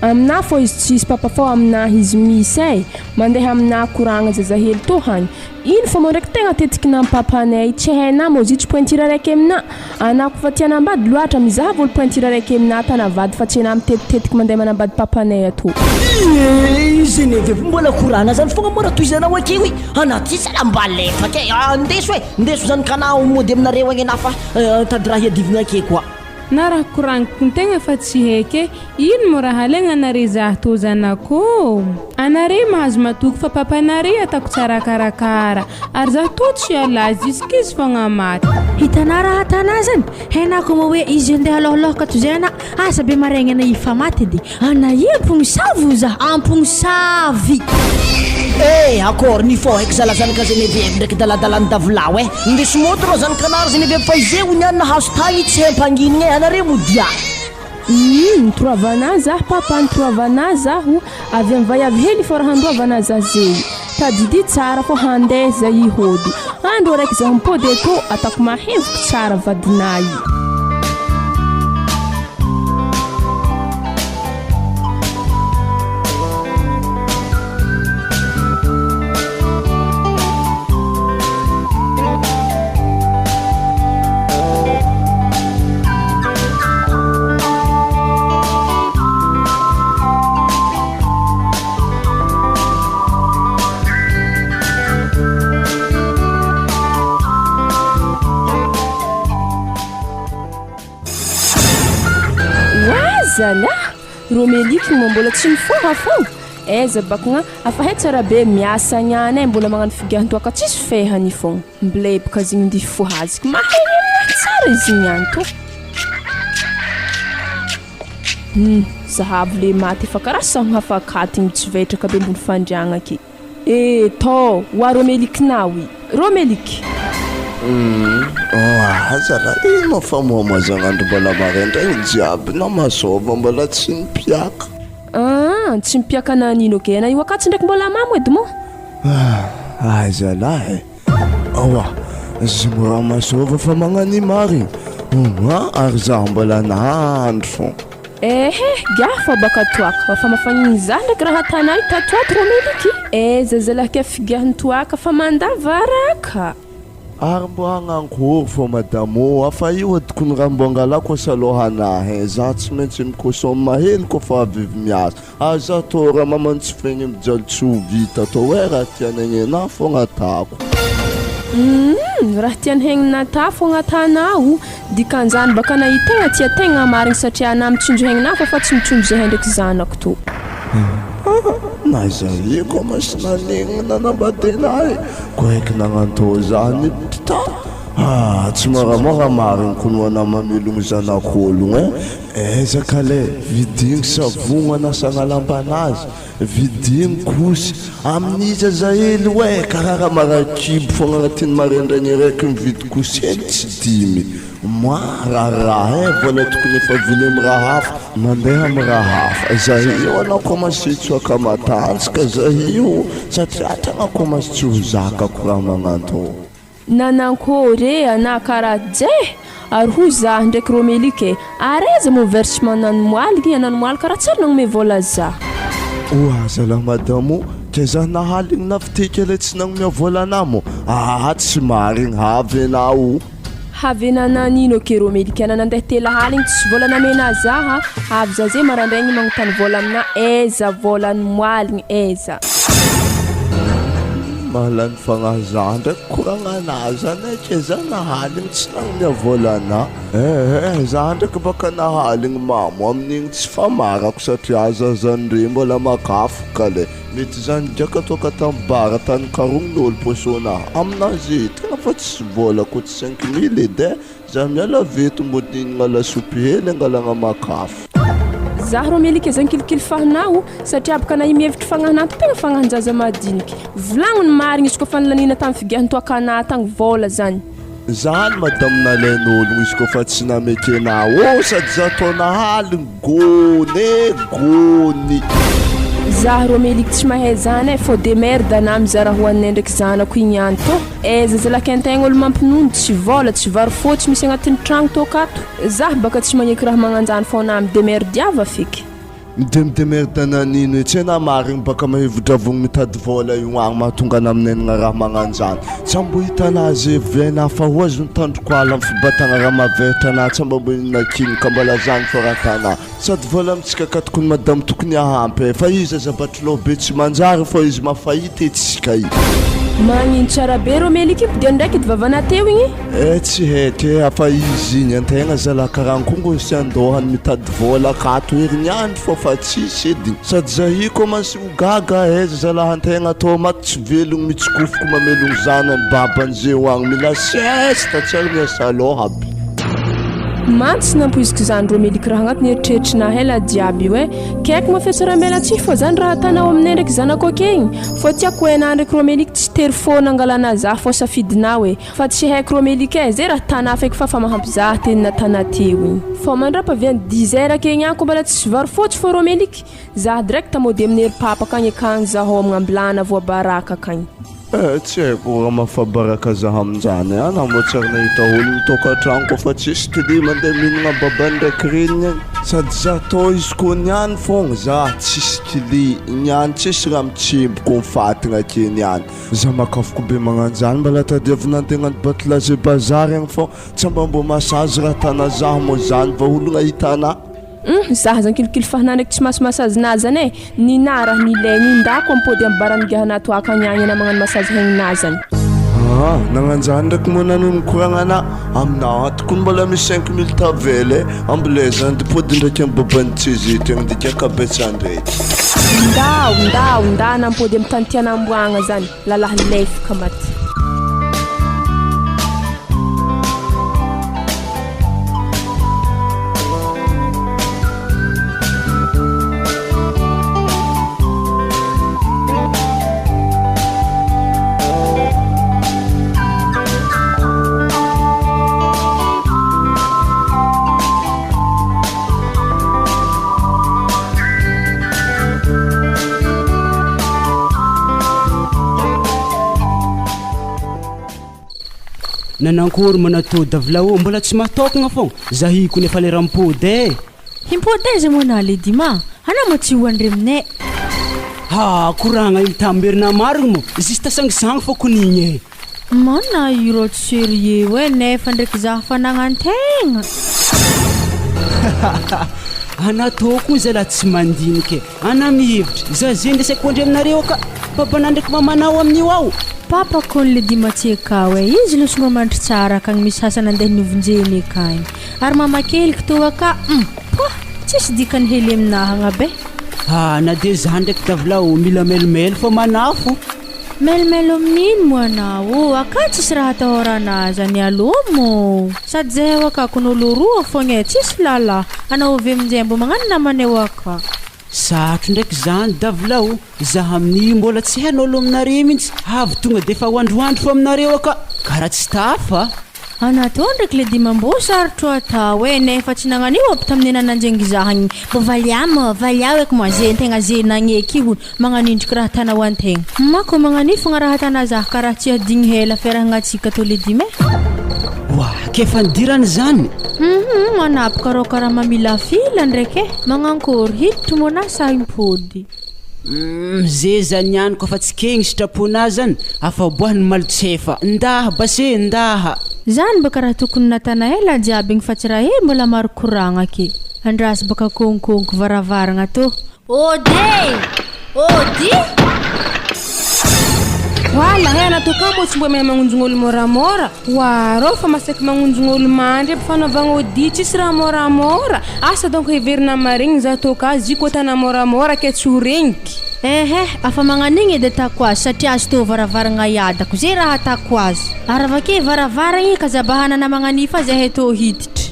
C: aminah fô izy tsisy papa fô aminah izy misy eh, mandeha aminah koragna zazahely tô hany Ino fô mô ndraiky tegna tetiky nampapanay tsy hainà mô zitry pointure araiky aminà anà kofa tia hanambady loatra mizahava olo pointure araiky aminà tanavady fa tsy anà mitetitetiky mandeha manambady papanay atô.
B: Iee Genevieve mbola korana zany fogna moa raha tohizanao akeo e! Anà ty zala mba alefaka e! Andeso e! Ndeso zany ka anà mody aminareo agny anà fa mitady raha hiadivagna ake koa.
E: Na raha koragniko ny tegna fa tsy haiky e, ino mo raha alaigna anare zah tô zanako ô? Anare mahazo matoky fa papanare atako tsara karakara ary zah tô tsy hiala jusque izy fogna maty.
A: Hitanà raha atanà zany, hainà ko moa hoe izy andeha alôhalôha ka tozay anà, asa be maraigny anà hifamaty edy, anà i ampognosavy ho zah, ampognosavy!
B: Eh! Akôry ny fô haiko zala zanaka Geneviève ndraiky daladalany davolao eh! Ndeso moto rô zanakanary Geneviève fa izay ho niany nahazo tagny tsy hempanginigny eh! Anareo modia.
C: Humm nitoroavanà zah papa nitoroavanà zaho avy am vaiavy hely fô raha andoavanà zah zey tadidio tsara fô handeha zay hody andro araiky zaho mipody eto ataoko mahevoko tsara vadinà io. Oa zalahy! Romeliky moa mbola tsy mifoha fô! Aiza bakgna afa hay tsara be miasa niany e mbola magnano figiahan-toaka tsisy fehany fogna. Mibleboka zegny ndeha hifohaziko mahay aminahy tsara izy niany tô. Hum zahavo le maty efa karaha sahogna afakaty mitsivetraka be ambony fandriagna ake. Eh tô oa Romelikinao i. Romeliky.
D: Hum aza raha ino fa mohamohazagn'andro mbola maraindraigny jiaby na mazôva mbola tsy nipiaka.
C: Aa tsy mipiaka nanino gena io akatsy ndraiky mbola mamo edy moa.
D: Ah aiza lahy e! Aoa, zimora mazôva fa magnani marigny oa ary zaho mbola nahandro fô.
C: Ehe, gah fa baka toaka fa mafagnigny zah ndraiky raha atanà io tato ato Romeliky. Aiza zalahy kia figiahan'ny toaka fa mandava raka.
D: Ary mbô hagnankory fô madame ô, fa io edy kony raha mbô angalako asa lôhanahy e, za tsy maintsy mi-consomme hely kôfa avy avy miasa. Aza atao raha mamantsifegny mijaly tsy ho vita atao eh raha tiany hagnena fogna atako.
C: Humm raha tiany hegnina ata fogna atanao, dikanzany baka na i tegna tia tegna marigny satria ana mitsinjo hegnina hafa fa tsy mitsinjo zahay ndraiky zanako to.
D: Na zahay koa masy nanegnina nanambadena ahy ko haiky nagnantô zany pta ah tsy moramora marigny kono ana mamelogno zanak'ologno eh. Aiza kale, vidigno savogno anasagna lambanazy, vidigno kosy, amin'iza zahely oe, karaha raha marakibo fogna agnatin'ny maraindraigny araiky mividy kosy hely tsy dimy, moi raharaha eh, vola tokony efa vily am raha hafa, mandeha am raha hafa, zahay io anao commence hitsoaka matanjaka zahay io satria tegna commence tsy ho zakako raha magnantô.
C: Nanankôry e anah karaha jeh! Ary hoy zah ndraiky Romelic e, ary aiza moa versement nanomoaly igny nanomoaly karaha tsy ary nagnome vôla zah.
D: Oa zalah madame o, kay zah nahaligny naviteka ilay tsy nagnomea vola anah moa, aa tsy marigny havy enah o.
C: Havena nanino ke Romelic ana nandeha tela aligny tsisy vôla namena zah a, avy zah ze marandraigny magnontany vôla aminah aiza vôla nomoaligny aiza.
D: Mahalany fagnahy zah ndraiky koragna anah zany e, ke zah nahaligny tsy nagnomea vola anah, eh eh zah ndraiky baka nahaligny mamo amin'igny tsy famarako satria zazandre mbola makafo kale, mety zah nigiaka toaka tam bar tany karognon'olo poisson-nah aminazy tegna fa tsisy vola ko tsy 5000 edy eh. Za miala avy eto mbo nihinagna lasopy hely angalagna makafo.
C: Zah rô melika zany kilikily fahinao satria boka na i mihevitry fagnahinà to tegna fagnahin-jaza madiniky. Volagno ny marigny izy koa fa nilanina tamy figiahan-toakanà tagny vôla zany.
D: Zany madame nalain'ologno izy koa fa tsy namekenà ô sady za tô nahaligny gony e gony.
C: Zah rô meliky tsy mahay zany e fô demerde anà mizara hoaninay ndraiky zanako igny ihany tô. Aiza zalaky antegna olo mampinono tsy vôla tsy vary fôtsy misy agnatin'ny tragno tô kato. Zah baka tsy magneky raha magnanjany fô na midemerd'iava feky.
D: Midemidemerde nanino e, tsy enah marigny baka mahevi-dravogno mitady vôla io agny mahatonga anah minenagna raha magnanjany. Tsy mbo hitanah ze viainah fa ho azony tandroko ala am fibatagna raha mavehitra anah tsy mba mbo inona ka mbola zany fô raha tanah. Sady vola amintsika ka tokony madame tokony ahampy e, fa izy aza batrolao be tsy manjary fa izy mafahita etsika i.
C: Magnino tsara be rô Meliky dia ndraiky edy vavana teo igny.
D: Eh tsy haiko e, fa izy igny antegna zalahy karaha kongo sy andohany mitady vola akato herigniandro fô fa tsisy edy, sady zahiko koa ho gaga aiza zalahy antegna atao maty tsy velogno mitsikofoko mamelogno zanany babany zeo agny mila sieste tsy ary miasa loha aby.
C: Mantsy nampoiziko izany Romeliky raha agnatiny eritreritrinah ela jiaby io eh! Kaiky moa fiatsaram-belatsihy fô zany raha atanao aminay ndraiky zanako akegny fô tiako enah ndraiky Romeliky tsy tery fôna angalana zah fô safidinao eh! Fa tsy haiko Romeliky eh! Zay raha tanà feky fa fa mahampy zah teny natanà teo igny fô mandrapaviany dix heures akegny agny ko mbola tsisy vary fôtsy fô Romeliky Za direct mody amin'ny ery papa akagny akagny zaho ao amin'ambilana voabaraka akagny.
D: Eh tsy haiko raha mafabaraka za aminjany an, na mbô tsy ary nahita olo mitokatragno koa fa tsisy tele mandeha mihinagna babany ndraiky reniny agny, sady za tô izy koa niany fogna za tsisy kle niany tsisy raha mitsemboko mifatigna ake niany, za makafoko be magnanjany mbala tadiavina andeha agnano batlaze bazary agny fô tsy mba mbô masazy raha tana za mô zany va ologna ahita anah.
C: Humm zah zany kilikily fahinà ndraiky tsy mahazo massage nà zany e, ninà raha nilainy io ndako ampody am barany gahana toaka agny agny anà magnano massage hegnina zany.
D: Ah, nagnanjany ndraiky moa anao nikoragna anah, aminah ato kony mbola misy 5000 tavela e, ambilezany dipody ndraiky amy baban'i Tseze ty agny dika ankabetsahan-draiky.
C: Ndao, ndao, ndana ampody amy tany tiana amboagna zany, lalahy lefaka maty.
F: Nanankory manatody davilao mbola tsy matokagna fô zahiko nefa lera mipody e.
A: Himpody aiza moa anah Ledima? Anah moa tsy ho andreminay.
F: Ha koragna iny tamberina marigny moa juste sangisangy fô konigny e.
A: Mana io rô tsy sérieux e nefa ndraiky zah fa nagnantegna.
F: Anah tô koa zalah tsy mandinika e. Ana mihevitra, za ze ndesako andry aminareo ka, babanah ndraiky mamanao amin'io ao.
A: Papa kony le dimatsy akao e, izy losy mba mandry tsara akagny misy asa nandeha novonjeny akagny, ary mama keliko tô aka hum poah tsisy dikany hely aminaha agnabe.
F: Ah na de za ndraiky davilao mila melomelo fa manafo.
A: Melomelo amin'ino moa anao ô, aka tsisy raha atahorana zany alou mô, sady zahay ao aka kon'olo roa fogna e, tsisy lala, anao avy aminjay mbô magnano namana eo aka.
F: Sarotro ndraiky zany davilao, za amin'io mbola tsy hain'olo aminareo mintsy, avy tonga defa ho androandro fo aminareo aka, kara tsy tafa.
A: Anatao ndraiky le dima mbô sarotro atao e, nefa tsy nagnan'io aby tamin'ny nananjengy zahagny, mbô valià mô, valià eky moa ze ntegna ze nagneky io hono. Magnanindriky raha tana ho antegna. Mako magnanifagna raha tana zah karaha tsy hadigny hela fiarahagnantsika tô le dimy e.
F: Oa, k'efa nidirany zany?
A: Hum, manapaka rô karaha mamilafila ndraiky e. Magnankôry, hiditry moa na sahy mipody.
F: Hum, ze zany ihany koa fa tsy kegny sitraponà zany, afaboahany malotsefa. Ndaha base, ndaha.
A: Zany baka raha tokony natana ela jiaby igny fa tsy raha e mbola maro koragna ke. Andraso baka kônkônky varavaragna tô. Ody e! Ody!
E: Wala he anatokà moa tsy mbo mahay magnonjogno olo môramôra, oarô fa masaky magnonjogno olo mandry aby fanaovagna ody tsisy raha môramôra, asa donc heverina maregny za tôka azy io kô tana môramôra ke tsy ho regniky.
A: Ehe, afa magnan'igny edy atako azy satria azo tô varavaragna iadako, ze raha atako azy. Ary avake varavaragna igny ka zabahana namagnanify azy ahe tô hiditry.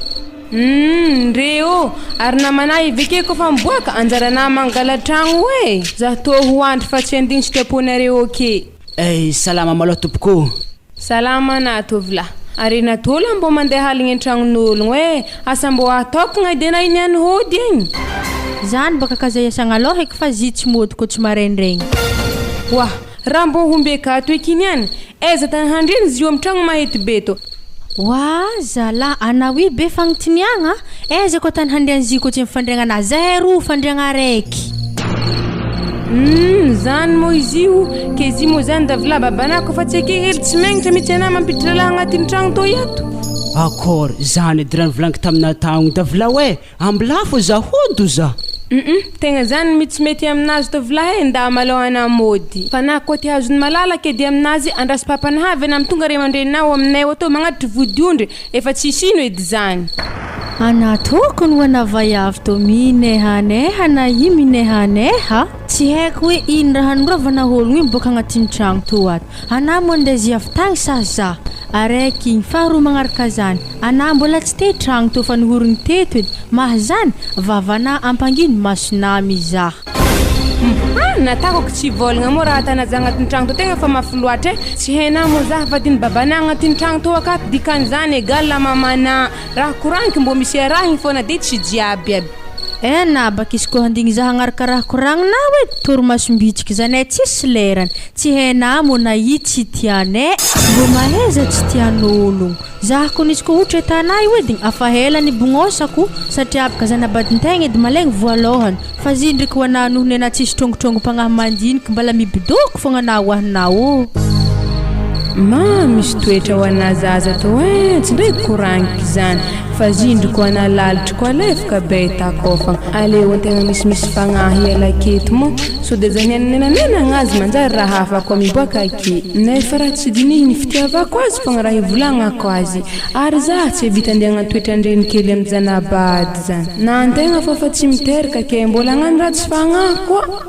E: Humm ndre ô! Ary namana eveke kofa miboaka anjaranà mangala tragno e! Za tô ho andry fa tsy andigny sitraponareo ok.
F: Eh salama malôha tompoko ô!
E: Salama anà tovolahy. Ary natô la mbô mandeha aligny an-tragnon'ologno e! Asa mbô atôkagna edy anà iny any hody igny.
A: Zany baka ka zay asagna alôha eky fa zy tsy môdy kô tsy maraindraigny.
E: Oah! Raha mbô homby akato eky iny any, aiza tany handreny zio am tragno mahety be tô.
A: Oa zalah anao io be fagnotiniagna a! Aiza koa tany handrian'i ziko tsy mifandriagna anah zahay roa fandriagna araiky.
E: Humm zany moa izy io, ke izy moa zany davilahy babanah kofa tsy eke hely tsy megnitra mitsy anah mampiditra lahy agnatin'ny tragno tô iato.
F: Akôry zany edy raha nivolaniko taminah tagno davilahy e! Ambilà fô za hody za.
E: Humm tegna zany mitsy mety aminazy tovolahy e nda malôha ana môdy fa na côté hazony malalaka edy aminazy andraso papanahy avy ana mitonga ray aman-dreninao aminay ô tô magnatitry vodiondry efa tsisy ino edy zany.
A: Ana tokony ho ana vaiavy tô minehaneha na i minehaneha tsy haiko hoe ino raha noravana ologno io boaka agnatin'ny tragno tô ato ana moa ndeha ziavy tagny sa za Araiky igny, faharoa magnaraka zany, anah mbola tsy te tragno tô fa nihorigny teto edy, mahazany, vavanah ampangino masonah mizaha.
E: Hum natakako tsy hivolagna moa raha tana za agnatin'ny tragno tô tegna fa mafy loatra e, tsy hainah moa zah vadin'i babanah agnatin'ny tragno tô akato dikan'izany egal mamanah, raha koragniky mbô misy arahigny fô na de tsy jiaby aby.
A: Eh nabaka izy koa handigny zah hagnaraka raha koragninao edy, torimasom-bitsiky zany eh tsisy lerany, Tsy hainà moa na i tsy tianay Mbô mahaiza tsy tian'ologno Zah ko nisy ko otra tanà io edy afa ela nibognôsako satria abaka zanabadin-tegna edy malaigny voalôhany fa zy ndreky ho anà noho ny anà tsisy trôngotrôngom-pagnahy mandiniky mbala mibidôko fogna anà ho ahinà ô.
E: Ma misy toetra ho anà zaza tô eh, tsy ndray koragniko izany fa zindriko anà lalitry ko alefaka be takôfagna. Aleo antegna misimisy fagnahy hiala aketo moa sao de za nianenanenagna azy manjary raha hafa koa miboaka ake. Nefa raha tsy dinihiny fitiavako azy fogna raha ivolagnako azy ary za tsy havita andeha hagnano toetran-drenikely amy zanabady zany. Na antegna fô fa tsy miteraka ke mbola hagnano ratsy fagnahy koa.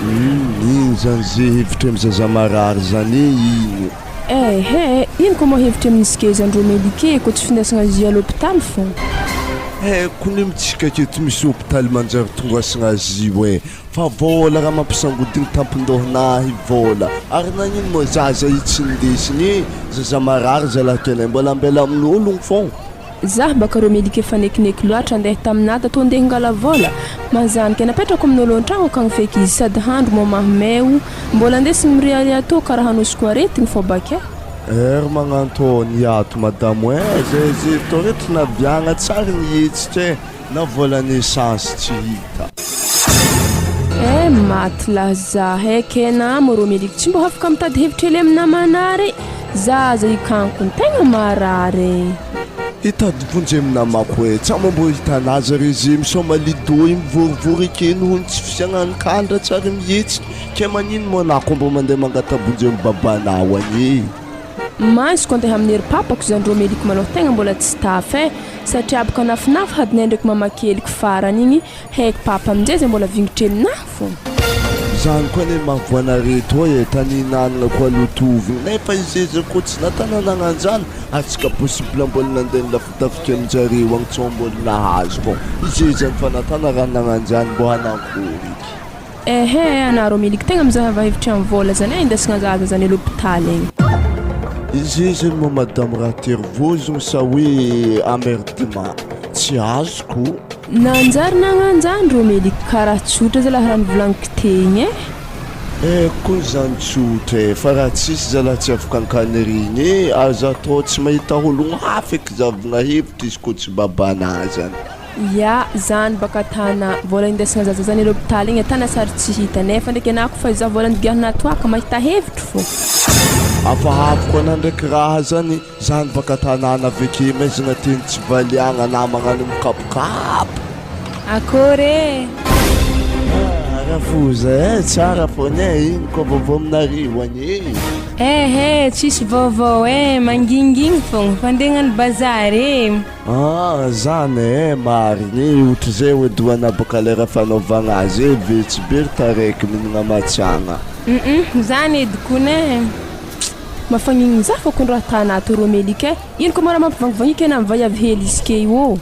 D: Humm ino zany ze hevitry am zaza marary zany e ino.
C: Ehe, ino koa moa hevitry amin'ny skezan-dreo melike ko tsy findesagna azy à l'hôpital fô.
D: Haiko ny mitsika aketo misy hopitaly manjary tongasagna azy io e fa vôla raha mampisangodigny tampon-dôhanahy vôla ary nagnino moa zaza io tsy nindesigny e zaza marary zalahy kenay mbola ambela amin'ologno fô.
C: Zah baka reo melike fa nekineky loatra andeha taminah tatô ndeha hangala vôla, mazany ke napetrako amin'ôlo antragno akagny feky izy sady handro mô mahomeo, mbola andesigny miriaria tô karaha anosiko aretigny fô bake.
D: Hery magnantô ny ato madamo eh, zay zay tô reto naviagna tsary nihetsika eh, na volan'ny essence tsy hita.
C: Eh maty lah zah eh, ke namo reo melike tsy mbô afaka mitady hevitra hely amy namanah re. Zaza ikankony tegna marary e.
D: Hitady vonjy amy namako e, tsa moa mbô hitanazy re ze misaoma lido i mivorivory eke noho ny tsy fisiagnany kandra tsy ary mihetsiky, ke magnino moa anah ko mbô mandeha mangata-bonjy amy babanao agny e.
C: Maso ko andeha amin'ny ery papako zany romeliko malôha tegna mbola tsy tafa e, satria boka nafinafy hadinay ndraiky mamakeliko farany igny Haiko papa aminjay zay mbola vingitra aminah fô.
D: Zany koa anie mahavoanare tô e, tany ihinanana koa lotovigny nefa izy koa tsy natana nagnanjany ary tsy ka possible mbola nandeha nilafitafika aminjareo agny tsao mbola nahazo fô izy zany fa natana raha nagnanjany mbô hanankory eky.
C: Ehe anareo miliky tegna mizahava hevitry am vola zany e indesigna zaza zany l'hôpital egny.
D: Izy zany moa madame raha tery vozogno sa hoe emmerdement tsy azoko.
C: Nanjary nagnanjany reo Meliky karaha tsotra zalahy raha nivolagniko tegny e.
D: Eh koa zany tsotra e, fa raha tsisy zalahy tsy afaka ankanirigny e, aza atao tsy mahita ologno hafa eky zavogna hevitra izy koa tsy babanà zany.
C: Ya, zany baka tana, vola indesina zaza zany l'hôpital igny e, tana sary tsy hita, nefa ndraiky anah kofa izaho vola nigiahana toaka mahita hevitro fô.
D: Hafahafa koa anah ndraiky raha zany. Zany baka tanàna aveke maizina teny tsy valiagna na magnano mikapokapo.
E: Akory e!
D: Ah rafoza eh, tsara fôna eh, ino koa vaovao aminareo agny eh?
E: Ehe, tsisy vaovao eh, mangingigny fogna, fa ndeha hagnano bazary eh.
D: Ah zany eh, marigny eh, ohatrizay oe doana baka lera fanaovagna azy eh, vetsy be ry taraiky mihinagna matsiagna.
E: Hum zany edy kony eh.
C: Mafagnigny za fô kony raha tanaty rô melika eh! Ino ko mora mampivangivangika ena am vaiavy hely izy ke io ô!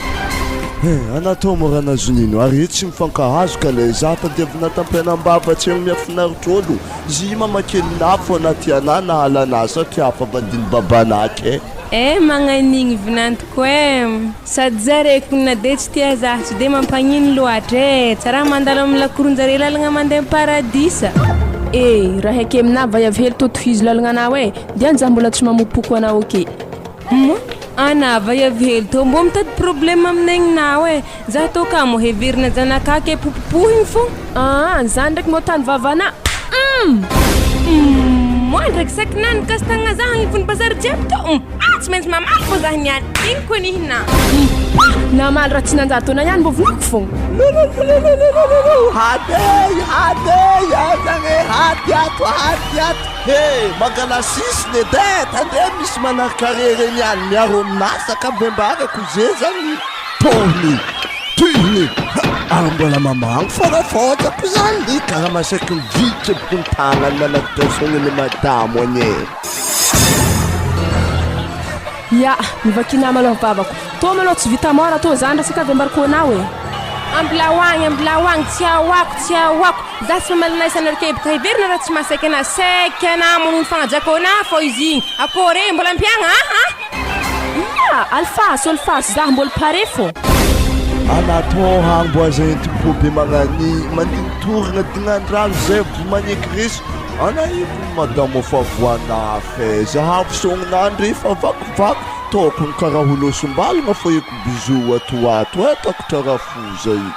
D: Eh, ana tô mora nazonino ary tsy mifankahazo ka le za tadiavina tampenam-bava tsy haino miafinaritra olo, zy mamakelinà fô na tianà na halanà satria hafa vadin'i babanà ke.
E: Eh magnanigny vinantoko eh! Sady zare kony na de tsy tia zah tsy de mampagnino loatra eh! Tsara mandalo am lakoronjare lalagna mande am paradisa.
C: Eh! Raha eke aminah vaiavy hely tô tohizo lalagna anao eh! Diany zah mbola tsy mamopoko anao ok.
E: Moa anah vaiavy hely tô mbô mitady problème amin'aigninao eh! Zah tô kamo heverina zanakah ke popopohigny fô.
C: Aa zany ndraiky mbô tany vavanah humm!
E: Humm! Moa ndraiky saiky na nikasi-tagnana zah agnivon'ny bazary jiaby tô humm! Ah tsy maintsy mamaly fô zah niany ino koa nihina.
C: Namaly raha tsy nanjary taona ihany mbô vonoiko fogna.
D: Lolololololololo hady e hady e aiza e hady ato hady ato he mangala sisiny edy e tandremo misy manarikare reny ihany miaro aminasa ka vembarako ze zany tohiny tohiny ary mbola mamango fôrafôtrako zany karaha masaky mividy ny tagnany manatosogny ny madamo anie.
C: Ya, mivakinà malôha vavako. Tô malôha tsy vita mora tô zany resaka avy ambarako anao e.
E: Ambilao agny, ambilao agny, tsy ahoako, tsy ahoako. Za tsy mamaly anah isan'andro keboka heverina raha tsy mahasaiky anah saiky anah mamono fagnajako anah fô izy igny. Akôry e, mbola ampiagna a a!
C: Ia! Alfaso, alfaso, zah mbôla pare fô.
D: Anaty hôhagny mbo aza entim-po be magnani mandinitorigna dignandrano zay vo magneky resy ana io madamo fa voanafy e zahavo sôgninandry fa vakivaky tôkony karaha holôsim-balagna fô eko bisous ato ho ato e takotra rafoza io.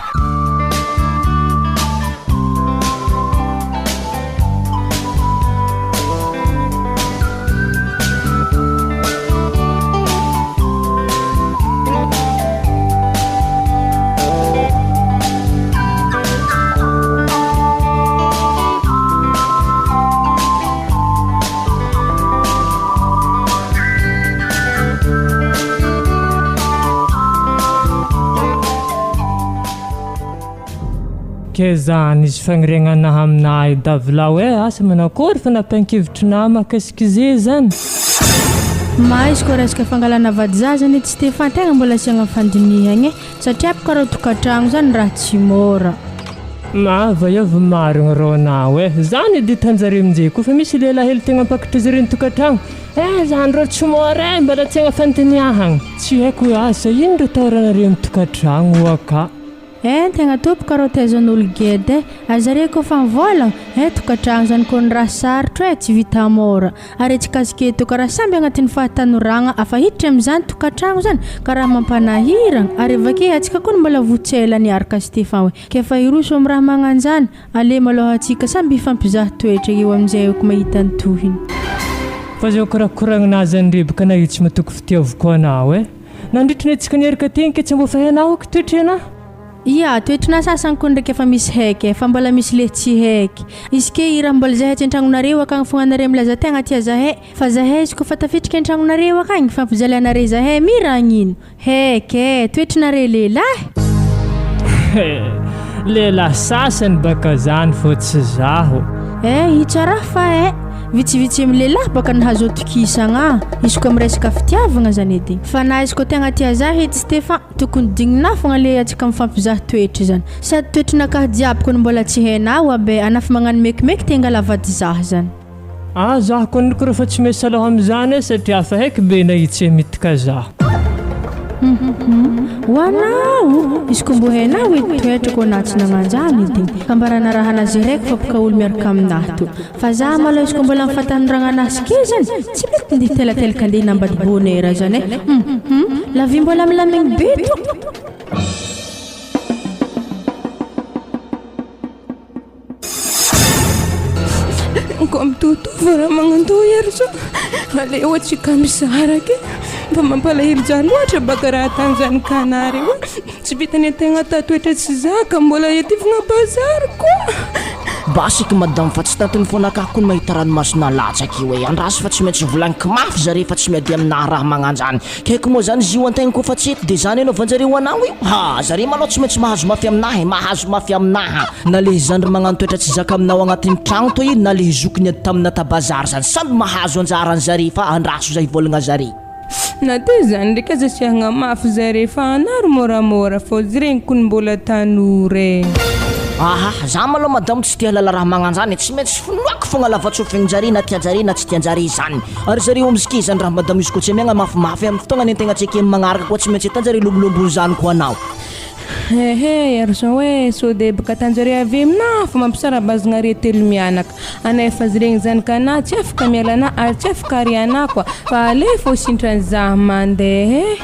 H: Ke zany izy fagniriagnana aminahy davilao e, asa manakory fanapahan-kevitrinà mahakasiky ze zany?
A: Ma izy koa resaka fangalana vady zaza anie tsy te fantegna mbola asiagna fandinihagna e, satria aby karaha tokantragno zany raha tsy môra.
H: Ma vaiavy marigny rô nao e, zany edy hitanjare aminjay koa fa misy lehilahy hely tegna mpakatra zare ny tokantragno, eh zany rô tsy môra e, mbola asiagna fandinihagna, tsy haiko hoe asa ino rô atahoranareo amin'ny tokantragno oa ka.
A: Eh tegna tompoko rô taizan'olo geda eh, aza re koa fa mivôlagna, eh tokantragno zany kony raha sarotro eh, tsy vita môra, ary antsika aketo karaha samby agnatin'ny fahatanoragna afa hiditra amin'izany tokantragno zany karaha mampanahiragna ary avake antsika koa mbola vo tsy ela niaraka Stefan hoe k'efa hiroso amin'ny raha magnanjany ale malôha antsika samby hifampizaha toetra eo amin'izay ko mahita ny tohiny.
H: Fa zao korakoragnina aza ny reboka na io tsy matoky fitiavoko anao eh. Nandritry ny antsika niaraka tegny ke tsy mbo fa hainao aky toetry anah.
A: Ia, toetrinà sasany koa ndraiky efa misy haiky e, fa mbola misy le tsy haiky. Izy ke i raha mbola zahay tsy an-tragnonareo akagny fogna anareo milaza tegna tia zahay, fa zahay izy koa fa tafitriky an-tragnonareo akagny, fampijalianare zahay mi ragnino? Haiky e, toetrinare lehilahy.
H: He, lehilahy sasany baka zany fô tsy zaho.
A: Eh, i tsara fa eh, vitsivitsy amy lehilahy baka nahazo atokisagna, izy koa amy resaka fitiavagna zany edy. Fa na izy koa tegna tia zah edy Stefan. Tokony dignina fogna le antsika mifampizaha toetra zany. Sady toetrinakahy jiaby kony mbola tsy hainao aby e, anah fa magnano mekimeky te hangala vady zah zany.
H: Ah zah kony ko refa tsy mesy aloha amizany e satria afa haiky be na i tsy mitka zah.
A: Hum ho anao, izy ko mbo hainao edy toetrako anah tsy nagnanjany edy, ka mba raha narahana zereko fa boka olo miaraka aminah to. Fa za malôha izy koa mbola am fahatanoragna anahy sy kely zany tsy mety ndeha hitelatelaka andeha hinambady bonheur zany e! Hum hum la vie mbola milamigny be to!
E: Koa mitovitovy raha magnandoha ery zao, aleo antsika misaraka e, fa mampalahelo za loatra baka raha ataon'izany canard io, tsy vitan'ny antegna atao toetra tsy zaka mbola entifogna bazary koa.
B: Basiky madame fa tsy tantiny fonakah ko ny mahita ranomasina latsaka io e, andraso fa tsy maintsy volagniko mafy zare fa tsy miady aminah raha magnanjany, k'haiko moa zany izy io antegna koa fa tsy eto de zany anaovanjareo anao io, ha zare malôha tsy maintsy mahazo mafy aminah e, mahazo mafy aminah, na le zandry magnano toetra tsy zaka aminao agnatin'ny tragno tô io na le zoky niady tamina ta bazary zany, samby mahazo anjarany zare fa andraso zay hivolagna zare.
E: Na de zany ndraiky aza tsy hagnamafy zare fa anaro môramôra fô jiregny kony mbola tanora e.
B: Aha, za malôha madamo tsy te halala raha magnanjany e, tsy maintsy finoako fogna lavatsofign-jare na tian-jare na tsy tian-jare zany. Ary zareo amzky zany raha madamo izy koa tsy amiagna mafimafy am fotoagna nentegna tsy ekeny magnaraka koa tsy maintsy atan-jare lombolombo zany koa anao.
E: Hehe, ary zao e, sao de baka atan-jare avy aminah fa mampisara-bazagna are telo mianaka. Anay efa jiregny zanaka anah tsy afaka miala anah ary tsy afaka ary anah koa fa alefa ho sintrany zah mandeha eh.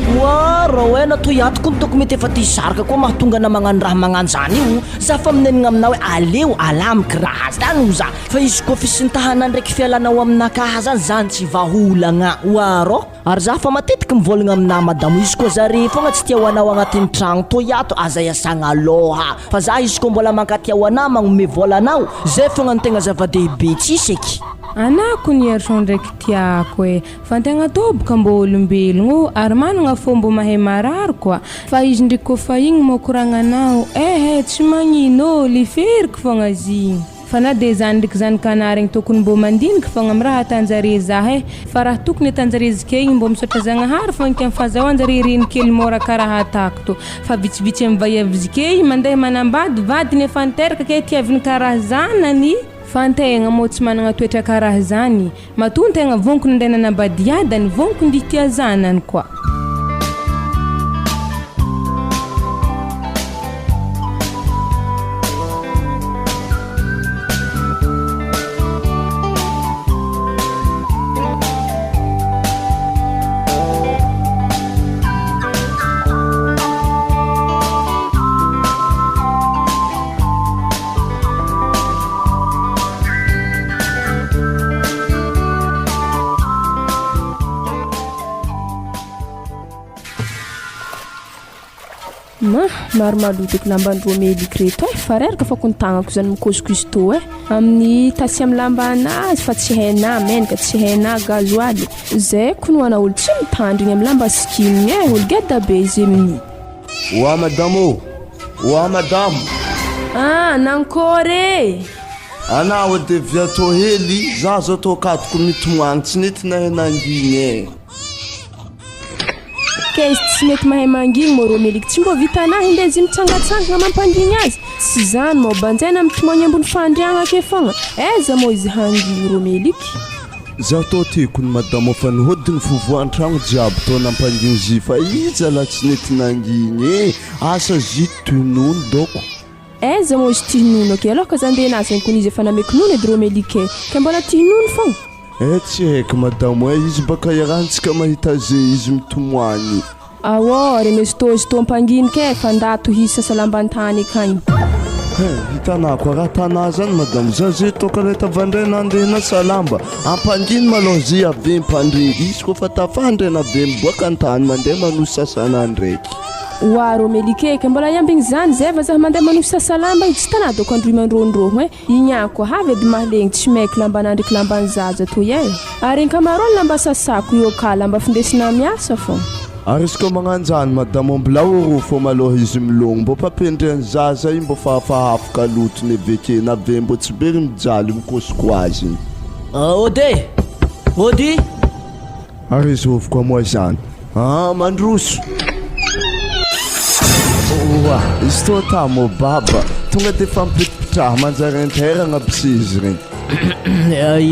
B: Oa Raoena toy ato ko ny toko mety efa te hisaraka koa mahatonga ana magnano raha magnanjany io za fa minenigna aminao hoe aleo alamiko raha zany ho za fa izy koa fisintahana ndraiky fialanao aminakaha zany zany tsy vahaolagna oa rô. Ary za fa matetiky mivolagna aminà madamo izy koa zare fogna tsy tia ho anao agnatin'ny tragno toy ato aza iasagna lôha fa za izy koa mbola mankatia ho anà magnome vôla anao zay fogna no tegna zava-dehibe tsisy eky.
E: Anà kony Herson ndraiky tiako e, fa antegna toboka mbô olombelogno ô ary managna fô mbô mahay marary koa, fa izy ndriky kôfa igny mô koragnanao ehe tsy magnino ô liferiko fogna izy igny. Fa na de zany ndriky zanakanah regny tokony mbô mandiniky fogna am raha atanjare zah eh! Fa raha tokony atanjare zike igny mbô misaotra Zagnahary fogna eky am fazahoanjare reny kely môra karaha atako tô! Fa vitsivitsy am vaiavy zike igny mandeha manambady vadiny efa niteraka ke tiaviny karaha zanany! Fa antegna mô tsy managna toetra karaha zany! Matoa ntegna vonkony ndeha nanambady iadany vonkony ndi tia zanany koa.
C: Ma, maro maloto eky lamban-dRo Meliky reto eh, fa reraka fako ny tagnako zany mikosokosy tô eh, amin'ny tasy amin'ny lamba anazy fa tsy hainà menaka, tsy hainà gasoil, zay ko no ana olo tsy mitandrigny amin'ny lamba sikinigny eh, olo geda be izy amin'ny.
D: Oa madame ô! Oa madame!
C: Ah, nankôry e!
D: Ana oa de via tô hely, za zao tô akatoko mitomagny tsy nety nahay nangigny e!
C: Ke izy tsy mety mahay mangigny mô rô meliky tsy mbô vitanah indezy mitsangatsangana mampangigny azy, tsy zany mô banjaina mitomagny ambony fandriagna ake fogna, aiza mô izy hangigny rô meliky.
D: Za tô tiako ny madamo fa nihodiny fovoantragno jiaby tô nampangigny zy fa i zala tsy nety nangigny e! Asa zy ty nono doko.
C: Aiza moa izy ty nono aky aloha ka za ndeha nazy kony izy efa nameko nono edy romelike e! Ka mbola ty nono fogna.
D: Eh tsy haiko madamo eh izy baka iarahantsika mahita azy izy mitomoagny.
C: Aô ry mezotozoto mpanginika e fa nda tohizo sasa lamban-tany akagny.
D: He, hitanà koa raha tanà zany madamo, za ze tokana tavandray nandeha nasa lamba, ampangino malôha ze ave mpandre, izy koa fa tafandre na be miboaka antany mandeha manosy sasana ndraiky.
C: Oa Romelike, ka mbola hiambigny zany zay va zah mandeha manosy sasa lamba igny, tsy tanà dôko androy mandrôndrôho e. Igny ihany koa avy edy mahalegny tsy maiky lambanà ndreky lamban'ny zaza toy e! Ary ankamaroany lamba sasako io ka lamba findesina miasa fô.
D: Ary izy koa magnanjany madamo mbola oro fô malôha izy milogno mbô mpampendreany zaza io mbô fahafahafoka lotony eveke na ve mbô tsy be ry mijaly mikosoko azy igny.
B: Ody e! Ody!
D: Ary zovy koa moa izany ah mandroso. Oa izy toa tamo baba tonga de fampitipitraha manjary interagna aby sy izy regny.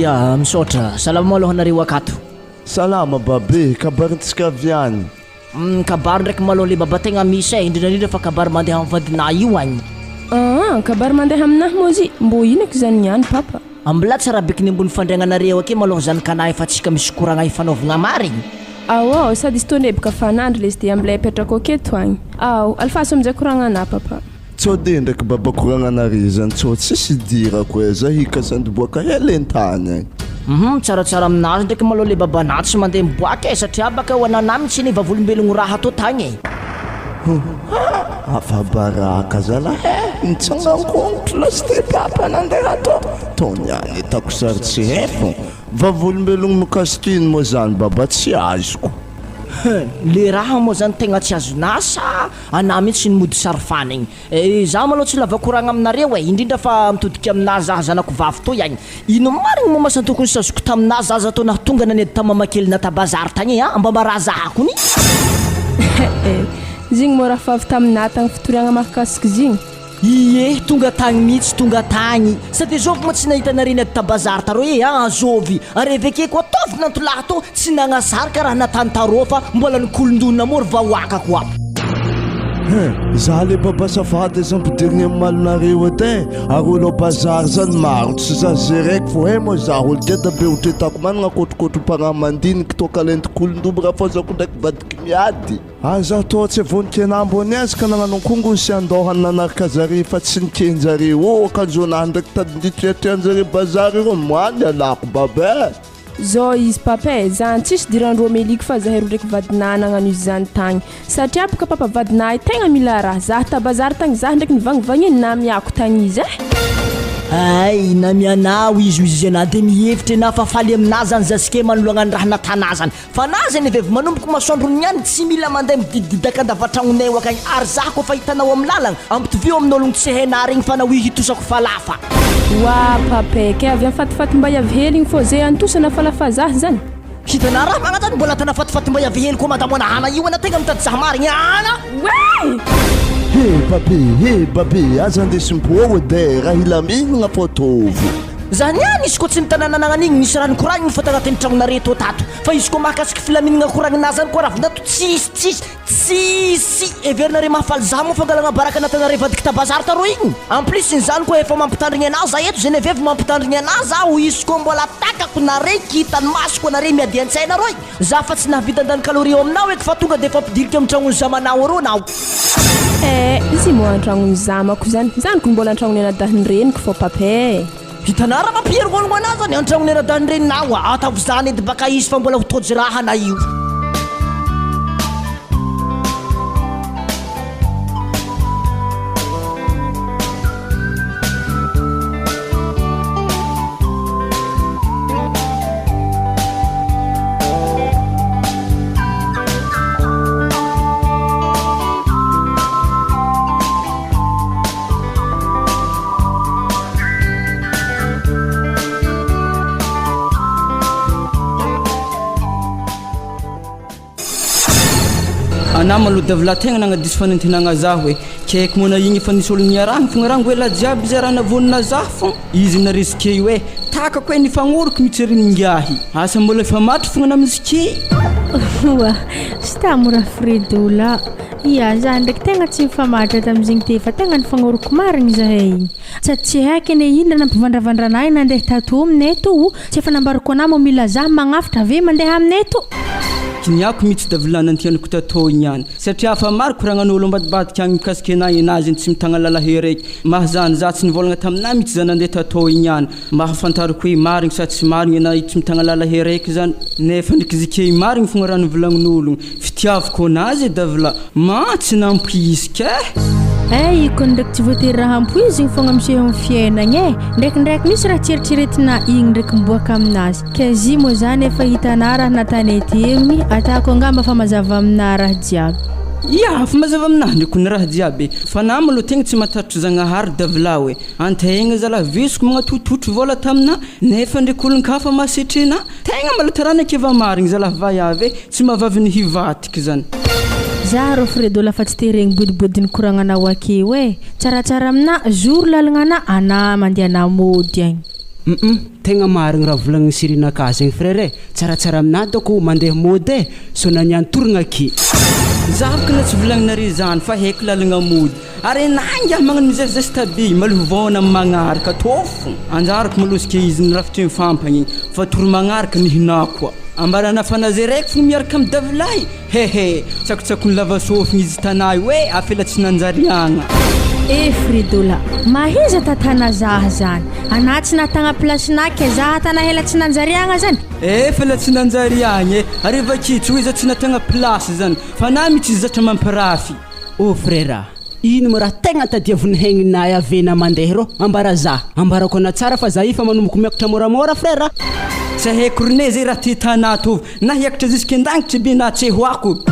B: Ya misaotra. Salama malôha nareo akato.
D: Salama babe, kabarintsika avy any.
B: Kabary ndraiky malôha le baba tegna misy e, indrindra indrindra fa kabary mandeha amin'ny vadinà io agny.
C: Aa, kabary mandeha aminahy moa zy, mbô ino eky zany niany papa?
B: Ambilà tsara beky ny ambony fandriagnanareo ake malôha zany ka na efa tsika misy koragna ifanaovagna marigny.
C: Aô, sady izy tô neboka fanandry lesy de ambilà ipetrako aketo agny. Ao, alefaso amizay koragnanà papa.
D: Tsô de ndraiky baba koragnanare zany tsô tsisy idirako e, za hikasa andoboaka hely entany agny.
B: Hum, tsaratsara aminazy ndraiky malôha le babanà tsy mandeha miboaka e, satria baka ho ananà mitsy anie vavolombelogno raha tô tagny e.
D: Afabaraka zalahy eh! Nitsangan-kongotro lasteo papa nandeha tô tô niany hitako sary tsy haiko. Vavolombelogno mikasika ino moa zany baba tsy azoko.
B: Hum, le raha moa zany tegna tsy azonà sa anà mihitsy no mody sary fanigny? Eh, za malôha tsy lava koragna aminareo e, indrindra fa mitodika aminà za zanako vavy toy agny. Ino marigny moa masa tokony sazoko taminà zaza tô nahatonga naniady tam mamakelina ta bazary tagny e, a mba mba zahako ny.
C: Eh, zigny moa raha fa avy taminà tagny fitoriagna mahakasiky zigny.
B: Ie, tonga tagny mihitsy, tonga tagny. Sady azovy moa tsy nahita anare niady ta bazary tarô e, a azovy. Ary aveke koa ataovy nantolahy tô tsy nagnasary karaha natany tarô fa mbola nikolondona moa ry vahoaka koa.
D: Hein, za le baba safady aza ampidirigny am malinareo eto ein, ary olo a bazary zany maro tsy za zereko fô hein moa za olo geda be otretako managna kôtrokôtrom-pagnahy mandiniky toaka lentik'olon-dobo rafozako ndraiky vadiky miady. Aza atao tsy vonon-kena ambony azy ka nagnano ankongony sy andohany nanaraka zare fa tsy nikenjare ô akanjonah ndraiky tadinditreatreanjare bazary ireo moa ny alako baba eh.
C: Zao izy papa e, zany tsisy idiran'i Romeliky fa zahay roa ndraiky vadinah nagnano izy zany tagny. Satria boka papa vadinah io tegna mila raha, zah ta bazary tagny zah ndraiky nivangivangy namiako tagny izy eh.
B: Hay, namianao izy hoy izy anah de mihevitra enah fa faly aminah zany zaske manoloagna ny raha natanah zany. Fa na zany vevy manomboko masoandro niany tsy mila mandeha mididididaka andavatragnonay ho akagny ary zah koa fa hitanao am lalagna, ampitovio amin'ologno tsy hainah regny fa nahoy hitosako falafa.
C: Wa papeky avy am fatifaty mba hiavy hely igny fô ze antosana falafazaha zany.
B: Hitanà raha magna zany mbola tana fatifaty mba hiavy hely koa madamo ana ana io ana tegna mitady zaha marigny ana.
C: Oay!
D: He babe, he babe, aza andesim-po ao edy e, raha hilaminagna fô ataovo.
B: Za niany izy koa tsy nitanana nagnan'igny nisy raha nikoragniny fô tagnatin'ny tragnonare tô tato fa izy koa mahakasiky filaminagna koragnina zany koa ravindrato tsisy tsisy Tsisy! Heverinareo mahafaly za moa fangalagna baraka nataonareo vadiko ta bazary taroa igny? En plus n'izany koa efa mampitandrigny anah za eto Genevieve mampitandrigny anah za ho izy koa mbola takako nare kitan'ny masoko anare miady antsaina roi za fa tsy nahavita andany calorie eo aminao eky fa tonga de efa ampidiriko amin'ny tragnon'ny zamanao arô nao.
C: Eh, izy moa antragnon'ny zamako zany, zany ko mbola antragnon'ny anadahin'ny reniko fô papè.
B: Hitanà raha mampiherivologno anà zany antragnon'ny anadahin'ny reninao a, ataovy zany edy baka izy fa mbola ho tojo raha na io.
F: Anah maloha davla tegna nagnadiso fanantenagna zaho e, ke haiko moa na igny efa nisy olo niarahagna fogna raha ngo ela jiaby zay raha navonona zah fô izy naresy io e, takako e nifagnoroky mitsy ry ingahy, asa mbola hifamatotry fogna na misy ke.
A: Oa, sy ta mora Fredo la. Ia, za ndraiky tegna tsy nifamatotra tamizigny te fa tegna nifagnoroky marigny zahay igny. Sady tsy haiko anie ino raha nampivandravandra anahy nandeha tato aminay to o, tsy efa nambarako anah moa mila za magnafitra ve mandeha aminay to.
F: Kiniako mitsy da vilany antianiko tatô igny ihany satria afa maro koragnan'olo ambadibadika agny mikasika anah enah zegny tsy mitagna lalahy raiky mahazany za tsy nivôlagna taminah mitsy za nandeha tatô igny ihany Mba hahafantarako hoe marigny sa tsy marigny na tsy mitagna lala hery raiky zany nefa ndraiky izy ke marigny fogna raha nivolagnon'ologno fitiavako anazy edy avy la ma tsy nampoiziko eh!
A: Eh io kony ndraiky tsy voatery raha ampoizigny fogna miseho amin'ny fiainagna eh! Ndraikindraiky misy raha tsy eritreretina igny ndraiky miboaka aminazy ke zy moa zany efa hitanà raha natanay teo igny atako angamba fa mazava aminà raha jiaby.
F: Ya, fa mazava aminah ndraiky kony raha jiaby e! Fa na malôha tegna tsy mahatatry Zagnahary davilaho e! Antegna zala vesiko magnatototro vola tamina nefa ndreky olon-kafa masetrena tegna mbola taranaka eva marigny zalah vaiavy e tsy mahavavy ny hivadiky zany.
A: Za rô Fredo la fa tsy te regny bodibodiny koragnanao akeo e! Tsaratsara aminà zoro lalagnanà anà mandehanà mody agny.
I: Humm tegna marigny raha volagnin'i Sirinaka zegny frère e! Tsaratsara aminà dôko mandeha mody e! Sao naniantorogna aky.
F: Za bôka na tsy volagninareo zany fa haiko lalagna mody. Ary enah ingahy magnano mizesizesy be maloha vao am magnaraka tô fo anjarako malosika izy ny rafitry mifampagna igny fa toro magnaraka ny hinako a ambarana fa na zay raiky fo miaraka am davilahy hehe tsakotsakony lava sofigny izy tanà io e afela tsy nanjariagna.
A: Eh Fredola, mahiza tatana zah zany, anah tsy nahatagna place-nah ke zah hatana hela tsy nanjariagna zany.
F: Eh fela tsy nanjariagna e, ary vakitso hoe zah tsy nahatagna place zany, fa anah mitsy zatra mampirafy.
I: Oh frère a! Ino mo raha tegna tadiavin'ny hegninahy avena mandeha rô? Ambara za! Ambarako anà tsara fa za efa manomboko miakatra môramôra frère a!
F: Tsy haiko rne zay raha ty tanà tô na hiakatra jusque an-dagnitry be na tsy hoako.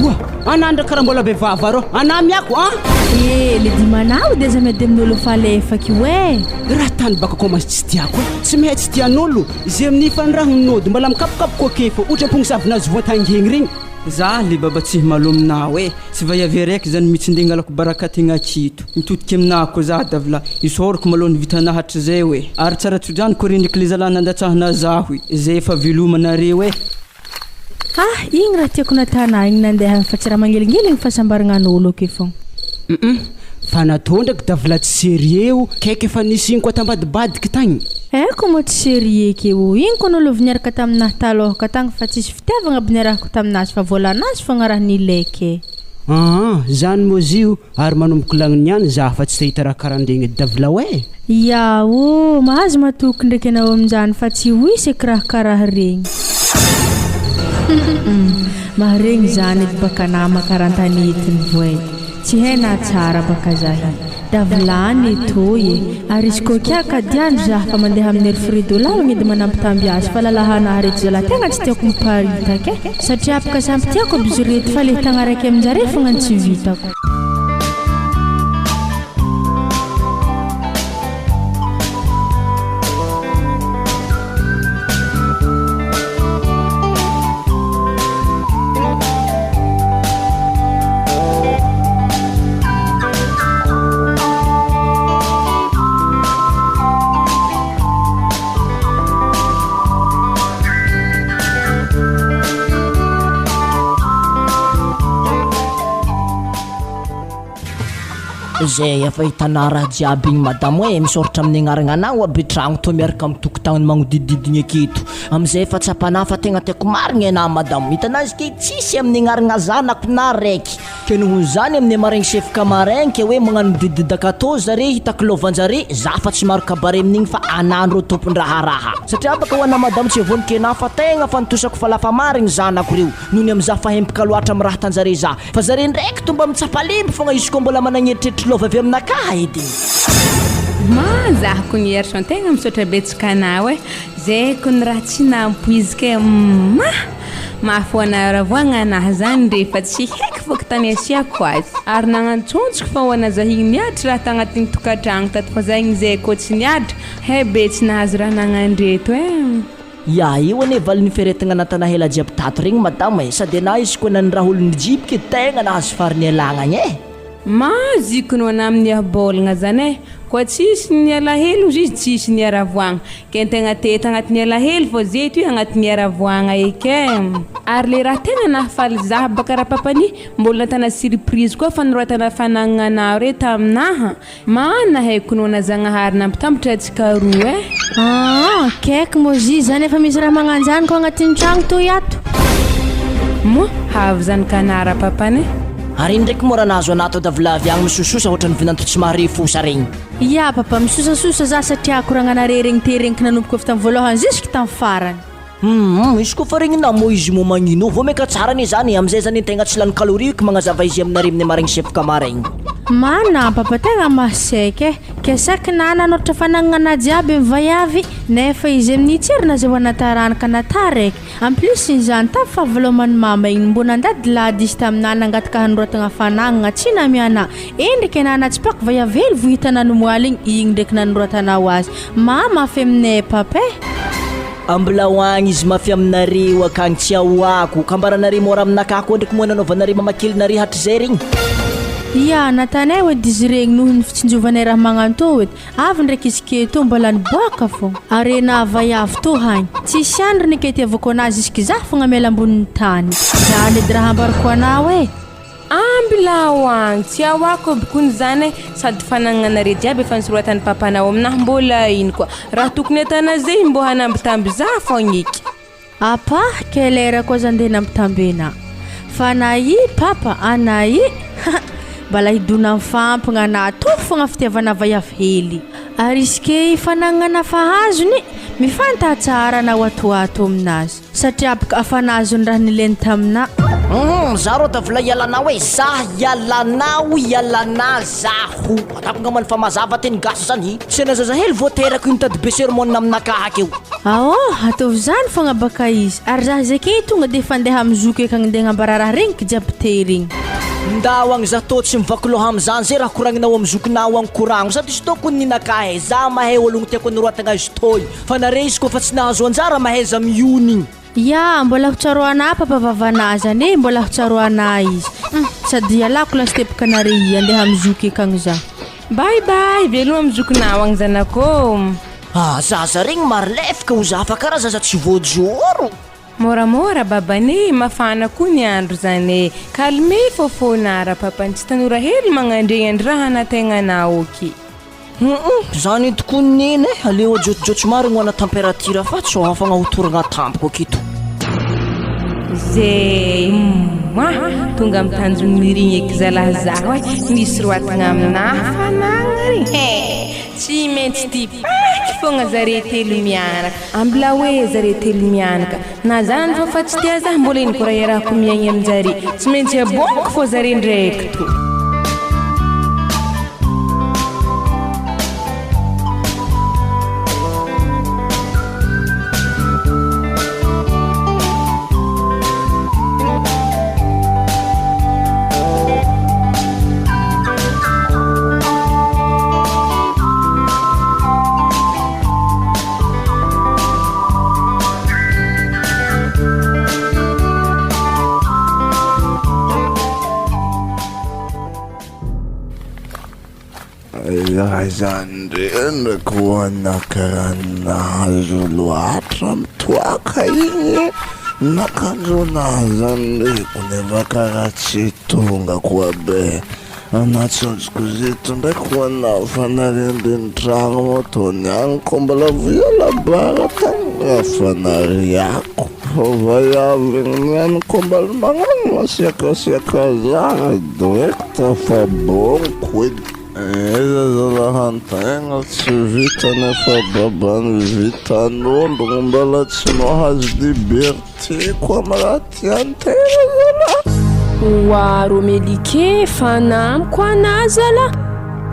I: Oa! Anà ndra karaha mbola be vava rô! Anà miako an!
A: Eh, le dimanao de aza miady amin'olo fa alefako io eh!
I: Raha tany baka komasy tsy tiako e! Tsy mahay tsy tian'olo! Ze amin'ny fanirahagna nody mbola mikapokapoka ake fô ohatry ampogn'savinazy voantangegny regny!
F: Za le baba tsy himalomina e, tsy vaiavy araiky zany mitsy nde ngalako baraka tegna aketo, mitodiky aminah koa za davla, isaorako malôha ny vitanah hatrizay oe, ary tsara tsodrano koa rendriky le zalah nandatsahana zaho e, zay efa veloma nareo e.
A: Ah igny raha tiako natana igny nandeha fa tsy raha magnelingeligny fahasambaragna-n'olo ake fogna.
I: Humm fa natao ndraiky davla tsy sérieux o, kaiky efa nisy iny koa tambadibadiky tagny.
A: Haiko moa tsy sérieux ke o, iny koa n'olo avy niaraka taminah talôhaka tagny fa tsisy Fitiavagna aby niarahako taminazy fa vôlanazy fogna raha nilaiko e.
I: Aa zany moa zio ary manomboko lagniny niany za fa tsy te hita raha karandregny edy davilao e.
A: Ia ô, mahazo matoky ndraiky anao aminjany fa tsy ho hisy eky raha karaha regny. Humm, maharegny zany edy baka nama karantanety ny voay. Tsy hay na tsara baka zahy. Da vilany etoy e. Ary izy koa kia kadiandro zah fa mandeha amin'ny ery Fredo lalagna edy manambitamby azy fa lalahana reto zalah tegna tsy tiako miparitaka e. Satria afaka samby tiako aby izy reto fa le tagnaraiky aminjare fogna ny tsy vitako.
B: Zay efa hitanà raha jiaby igny madamo e, misaoratra amin'ny agnaragnanao aby tragno toa miaraka amin'ny tokontany magnodidididigny aketo. Amizay efa tsapanà fa tegna tiako marigny anà madamo. Hitanà izy ke tsisy amin'ny agnaragna zanako na raiky. Ke nohon'izany amin'ny maraigny sefoka maraigny ke hoe magnano midididaka atô zare hitako lôvan-jare, za fa tsy maro kabare amin'igny fa anà ndrô tompon-draharaha. Satria baka ho anà madamo tsy vonoky anà fa tegna fa nitosako fa lafa marigny zanako reo. Nony amizà fa hempaka loatra amin'ny raha tanjare za. Fa zare ndraiky to mba mitsapa lemby fogna izy koa mbola managn'eritreritry lova avy aminakahy edy.
E: Ma zah kony Herson tegna misaotra betsaka anao eh, zay kony raha tsy nampoiziko eh, ma mafy ho anah ravoagna anah zany rehefa tsy haiko fokontany asiako azy, ary nagnantsontsoko fa ho anah zah igny niadry raha tagnatin'ny tokatragno tato fa zah igny zay koa tsy niadry he be tsy nahazo raha nagnandreto eh.
B: Ya, io anie valin'ny fiaretagna natanahela jiaby tato regny madama e, sady anah izy koa naniraha olo nijibiky tegna nahazo fariny ialagna agny e.
E: Maziko no anah amin'ny abolagna zany e, koa tsisy ny alahelo ozy izy tsisy ny haravoagna, ke antegna teto agnatin'ny alahelo fô ze ty agnatin'ny haravoagna eky e. Ary le raha tegna nahafaly zah baka rapapany mbola natana surprise koa fanoratana fanagnanao re taminaha, Mana haiko noana Zagnahary nampitambatra antsika roa eh.
A: Aa, kaiky moa zy zany efa misy raha magnanjany ko agnatin'ny tragno toy ato.
E: Moa havy zany kanara papany eh.
B: Ary iny ndraiky moa raha nahazo anah tao davilavy agny misososa ohatran'ny vinanto tsy mahare fosa regny.
A: Ya papa, misosasosa za satria koragnanare regny te regniky nanomboka avy tamin'ny voalohany jusque tamin'ny farany.
B: Humm izy koa fa regninà moa izy moa magnino vao maika tsara anie zany e, amizay zany antegna tsy lany calorie ko magnazava izy aminare amin'ny maraigny sefoka maraigny.
A: Mana papa tegna masaiky eh, ke saky na nanoratra fanagnana jiaby ny vaiavy nefa izy amin'ny tsy nazahoana taranaka na taraiky, en plus izany tamin'ny fahaveloman'i mama igny mbô nandadilady izy taminah nangataka hanoratagna fanagnana tsy namianah, endriky anah natsipako vaiavy hely vo hitanah nomoaly igny, igny ndraiky nanoratanao azy. Ma mafy aminay papa eh.
B: Ambilao agny izy mafy aminareo akagny tsy ahoako ka ambaranare mora aminakahy koa ndreky moa nanaovanare mamakelinare hatrizay regny.
A: Ia, natanay hoe dizy regny noho ny fitsinjovanay raha magnantô edy, avy ndraiky izy ke tô mbola niboaka fô. Arena vaiavy tô hagny. Tsisy andro ny itiavako anah jusque zah fogna miala ambonin'ny tany. Zany edy raha ambarako anao eh.
E: Ambilao agny, tsy ahoako aby kony zany e, sady fanagnanare jiaby efa nisoratan'i papanao aminahy mbola ino koa, raha tokony atana zay mbô hanambitamby zah fogna eky.
A: Apa, ke lera koa za ndeha nampitambena fa na i papa a na i ha mbala hidona mifampigna na atoro fogna fitiavana vaiavy hely. Arisike i fanagnana fa azony, mifanta tsara anao atoato aminazy. Satria bka afa nahazo ny raha nilainy taminà.
B: Humm za rô da vola hialanao e, za hialanao hialanà zaho, ataoko angambany fa mazava teny gasy zany, tsy ana zazahely vao teraka io mitady be sermon aminakahy akeo.
A: Aô, ataovy zany fogna baka izy, ary za zeke tonga de efa andeha amy zoky akagny ndeha agnambara raha regniky jiaby te regny.
B: Ndao agny za tô tsy mivaky loha amizany zay raha koragninao amy zokinao agny koragno sady izy tô kony ninakahy e, za mahay ologno tiako anoratagna izy toy. Fa nare izy koa fa tsy nahazo anjara mahaiza mionigny.
A: Ya, mbola ho tsaroanà papa vavanà zany e, mbola ho tsaroanà izy. Hum, sady ialako lasy teboka nare i, andeha amy zoky akagny za.
E: Bye bye, veloma amy zokinao agny zanako ô.
B: Ah, zaza regny marlefika ho za fa karaha zaza tsy voajoro.
E: Moramora babane, mafana koa ny andro zany e, calme fô fôna rapapany tsy tanora hely magnandregny andry raha anategnanao ok.
B: Humm zany tokoa ny neny e, aleo ajotsojotso marigny ho ana température fa tsy ho afagna ho toragna tampoka aketo.
E: Zay humm tonga am tanjogny nirigny eky zalah zaho e, misy roatagna aminah fanagnana regny he, tsy maintsy tipaky fogna zare telo mianaka, ambila hoe zare telo mianaka, na zany fa fa tsy tia zah mbola ino koa raha iarahako miaigny aminjare, tsy maintsy aboako fô zare ndraiky to.
D: Razandreniko anaka nahazo loatra mitoaka igny nakanjo nazandreko nefa karaha tsy tonga koa be. Anatsonjoko zeto ndraiky ho anao fa narendreny tragno moto niany ko mbola vola bara tagny raha fa nariako fa vaiavy niany ko mbola magnano masiakasiaka za direct fa bonko edy. Aiza zalahy antegna tsy vita nefa babany vitan'ologno mbola tsy mahazo liberté koa am raha tiantegna zalahy.
C: Oa Romelike fa namiko anah zalah.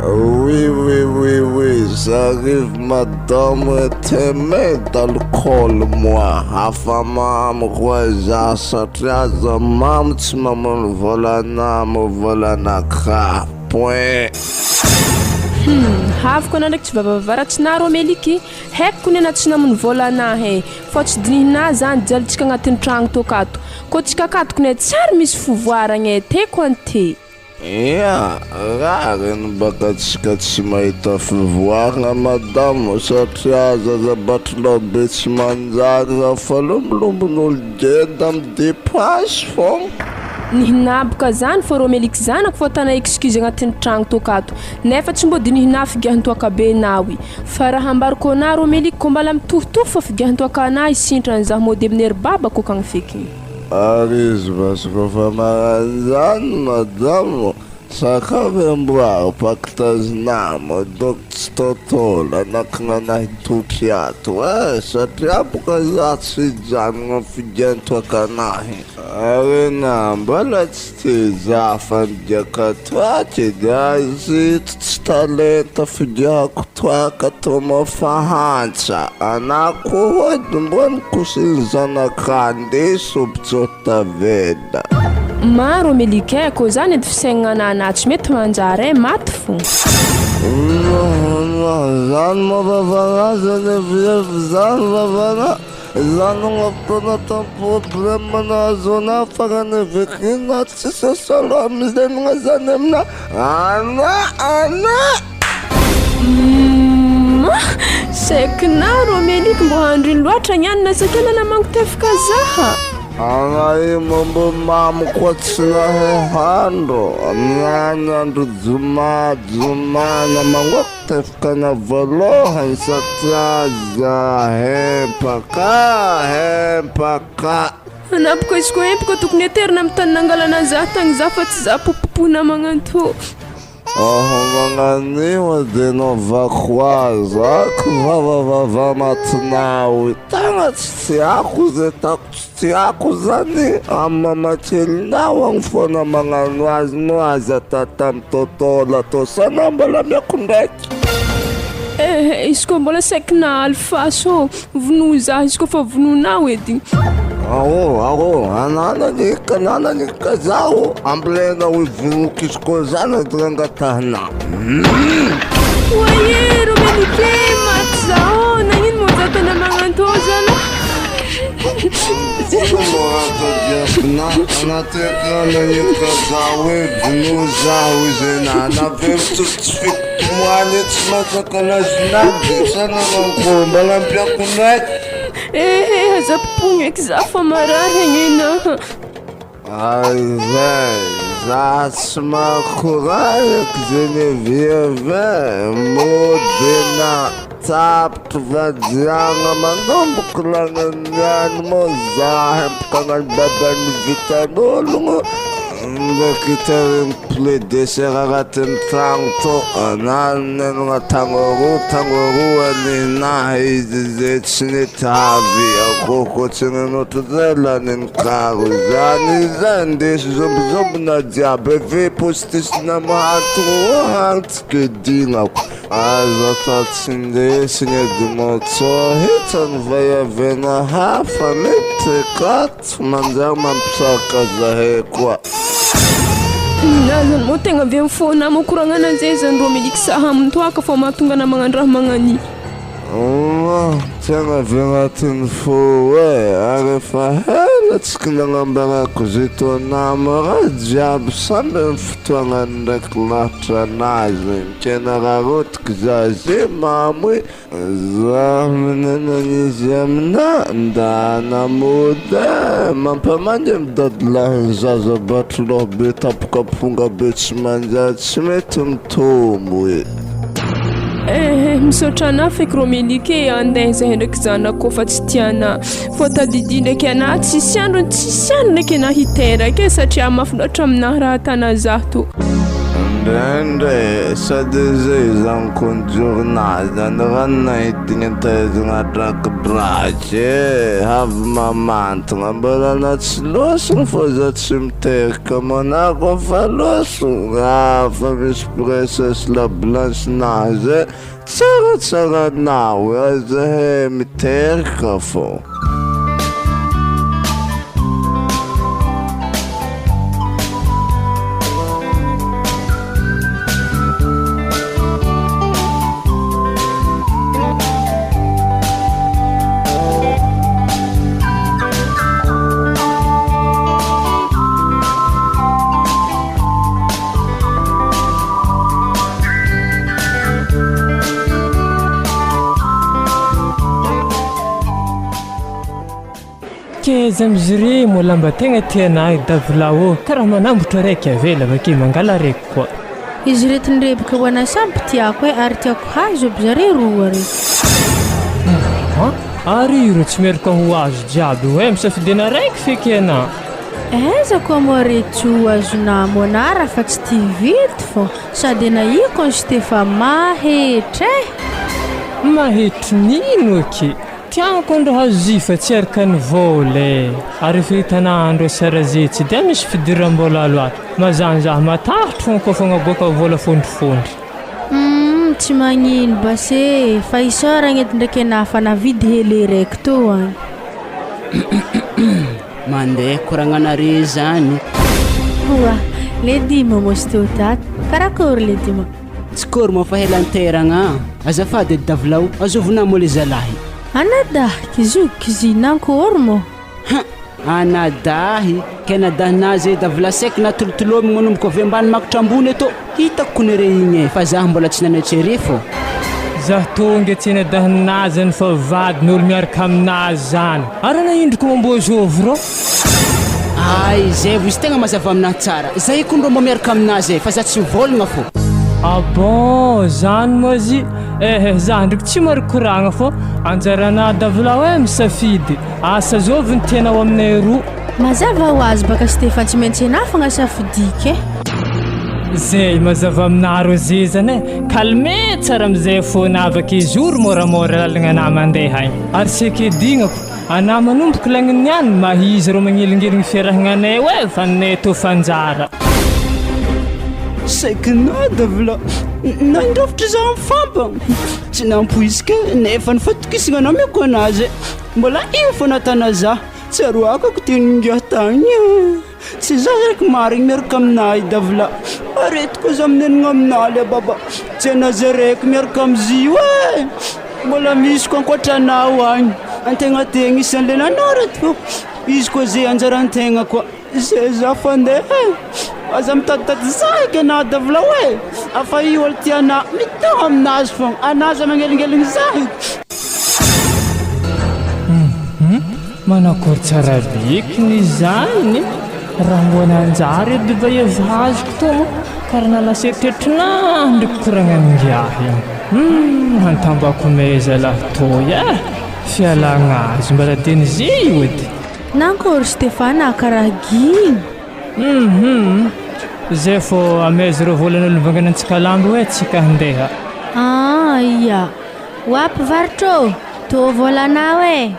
D: Oui oui oui oui j'arrive madame t'aimer d'alcool moi hafa mamy koa za satria za mamo tsy mamono volana mo volanakahy point.
C: Hum haviko anah ndraiky tsy vavavavaratsy nah Romeliky haiko kony anah tsy namono vola anah e fô tsy dinihinah zany jalintsika agnatin'ny tragno tô akato kô tsika akato kone tsary misy fivoaragna e teko ante.
D: Ia, rariny baka tsika tsy mahita fivoaragna madame satria zaza batrilao be tsy manjary raha fa lombolomboin'olo geda amy dépense fogna.
C: Nihinaboka zany fô Romeliky zanako fô tana excuse agnatin'ny tragno tô akato nefa tsy mbô dinihinah figiahan-toaka be naoy fa raha ambarako anah Romeliky kô mbala mitovitovy fô figiahan-toaka anah isintrany zah mody amin'ny ery babako akagny feky.
D: Ary izy basy kôfa magnano zany madame sakafo amboary pakitazinamo donc tsy tontolo anakinanahy toky ato eh satria boka za tsy hijanogna amy figian-toakanahy ary na mbola tsy tia za fa nigiaka toaka edy azy tsy talenta figiahako toaka tô mafahantra anah koa edy mbô nikosiny zanaka ndeso tavela.
C: Maro Melike kô zany edy fisaignana anah tsy mety manjary e maty fo.
D: Zany moa vavana zany viavy zany vavana zany fotoana tam problème nahazo anah farany avekina tsisy asalo amizegna zany amina ana ana.
C: Saikina Romeliky mbô handriny loatra niany na sakena namango tefaka zaha.
D: Ana io momba mamo koa tsy nahay handro niany andro joma joma namangoako tefaka na voalohany satria za hempaka hempaka.
C: Anapoko izy koa hempaka tokony aterina amin'ny tany nangalana za tagny za fa tsy za popopoana magnanto.
D: Oho magnan'io de naovako azy ako vavavava matinao tegna tsy tiako zay tako tsy tiako zany amy mamakelinao agny foana magnano azy moa aza tata mitôtôla tô sana mbola miako ndraiky.
C: Eh izy koa mbola saikina alifaso vonoa za izy koa fa vonoinao edy.
D: Ao ao ananany ka ananany ka zaho ambilena ho vonoiko izy koa zany de angatahina.
C: Oye Romelike maty zaho nagnino moa za tena magnanto zala.
D: Tadiavina anaty nagnino zaho hoe vono zaho izy nanavelo tsy fikotomoany tsy masaka lazinady sana manko mbola ampiako ndraiky.
C: Eh aza popogno eky za fa marary agnena.
D: Azay za tsy makoraky Genevieve mody na tapitry vadiagna manomboky lagnaniany moa za hempaka agnano babany vitan'ologno ndraiky tariny poulet dessert agnatin'ny tragno tô ananana tagno roa tagno roa ninahy izy zay tsy nety avy akôko tsy nanotro zay laniny karo zany zay ndesy zombizombina jiaby ave postisina mahatro hantsiky dignako aza atao tsy ndesigny edy motsô hitsany vaiavena hafa mety kato manjary mampisaraka zahay koa.
C: Nazany moa tegna avy amin'ny fôna makoragna ananjy zany Romeliky saha amin-toaka fa mahatonga anah magnano raha magnani.
D: Tegna avy agnatin'ny fo e ary efa hela. Latsaka nagnambarako ze tô nama raha jiaby samby am fotoagnany ndraiky lahatra anazy ke nararaotiko za ze mamo e za mihinana izy aminà ndana mody e mampamangy am dadilahy zaza batry loha be tapokaponga be tsy manjary tsy mety mitombo e.
C: Eh, misaotra anah feky rô Melike e, andeha zahay ndraiky zanako fa tsy tianah. Fô tadidio ndraiky anah tsisy androny tsisy andro ndraiky anah hiteraka e satria mafy loatra aminah raha atana zah to.
D: Indraindray sady zay zany konjorina zany raha naidiny antaizana drakidraky e, avy mamantona mbola na tsy losony fô za tsy miteraka manako fa losony ah fa misy princesse la blanche nahy zay tsaratsara anao aza he miteraka fô.
H: Keza amizire moa lamba tegna tianay davilao karaha manambotra raiky avela avake mangala raiky koa.
A: Izy reto nirebaka ho anay samby tiako e ary tiako hazo aby zare roa re.
H: Ary ireo tsy miaraka ho azo jiaby hoe misafidiana raiky feky ana.
A: Aiza koa moa reto ho azonà monara fa tsy tia hividy fô sady ana io constaté fa mahetra e.
H: Mahetry nino aky? Tiako andro hazo fa tsy araka ny vola e. Ary efa hitan'andro SRZ tsy dia misy fidiram-bola loatra. Mazany zaho matahotro fô koa fa agnaboaka vola fondrifondry.
A: Tsy magnino base fa isaoragna eto ndraiky anah fa navidy hely raiky tô agny.
I: Mandeha koragnanare zany.
A: Oa, le dima moa sy teo tato. Karakory le dima?
I: Tsy kory moa fa ela anteragna. Azafady edy davilao, azovina moa le zalahy.
A: Anadahy, kizoky kizy nankory moa?
I: Ha, anadahy, ke anadahinazy davila saiky na tolotolomy manomboka avy ambany makatra ambony eto. Hitako kony re igny e, fa zaho mbola tsy nanetry fô.
H: Zaho tonga tsy anadahinazy ny fa vadin'olo miaraka aminazy zany. Ary ana indriko mamboa zovy rô.
I: Ay, zay vo izy tegna mazava aminahy tsara. Zay koa ndrô mba miaraka aminazy e, fa za tsy mivolagna fô.
H: Ah bon, zany moa zy. Eh, za ndraiky tsy marikoragna fô anjarana davilao e misafidy. Asa zovy ny tianao aminay roa.
A: Mazava ho azy baka Stefan tsy maintsy anah fogna safidiky e.
H: Zay mazava aminareo zay zany e. Calme tsara amizay fô navaka izy oro moramora lalagna anah mandeha agny. Ary tsy ekedignako, anah manomboka lagniny niany mahizy rô magnelingeligny fiarahagnanay eo e fa ninay tô fanjara.
F: Saikinao davila nandrafitra za mifampagna tsy nampoiziko nefa ny fatokisana nameko anazy mbola iny fo natana za tsy aroakako teningia tagny tsy za raiky marigny miaraka aminahy davila aretiko za minenina aminahy le baba tsy anazy araiky miaraka amizy io e mbola misy koa ankoatra anao agny antegna tegna isan'le nanao reto fo izy koa zay anjarantegna koa zay za fandeha e aza mitaditady zaky anah davila oe afa io olo tiana mitoha aminazy fogna anazy magnelingeligny zahy.
H: Manakory tsara bekiny zany raha mbo nanjary edy va avy azoko tô moa karaha nalasa eritreritrinah ndraiky koragnan'ingiahy igny. Hantambako meza lahy toy e fialagna azy mbala teny zay io edy.
A: Nankory Stefana karaha giny.
H: Zay fô amaiza ireo volan'olo mivangana antsika lambo hoe tsika handeha.
A: Ah ia. Ho mpivarotro, tô volanao e.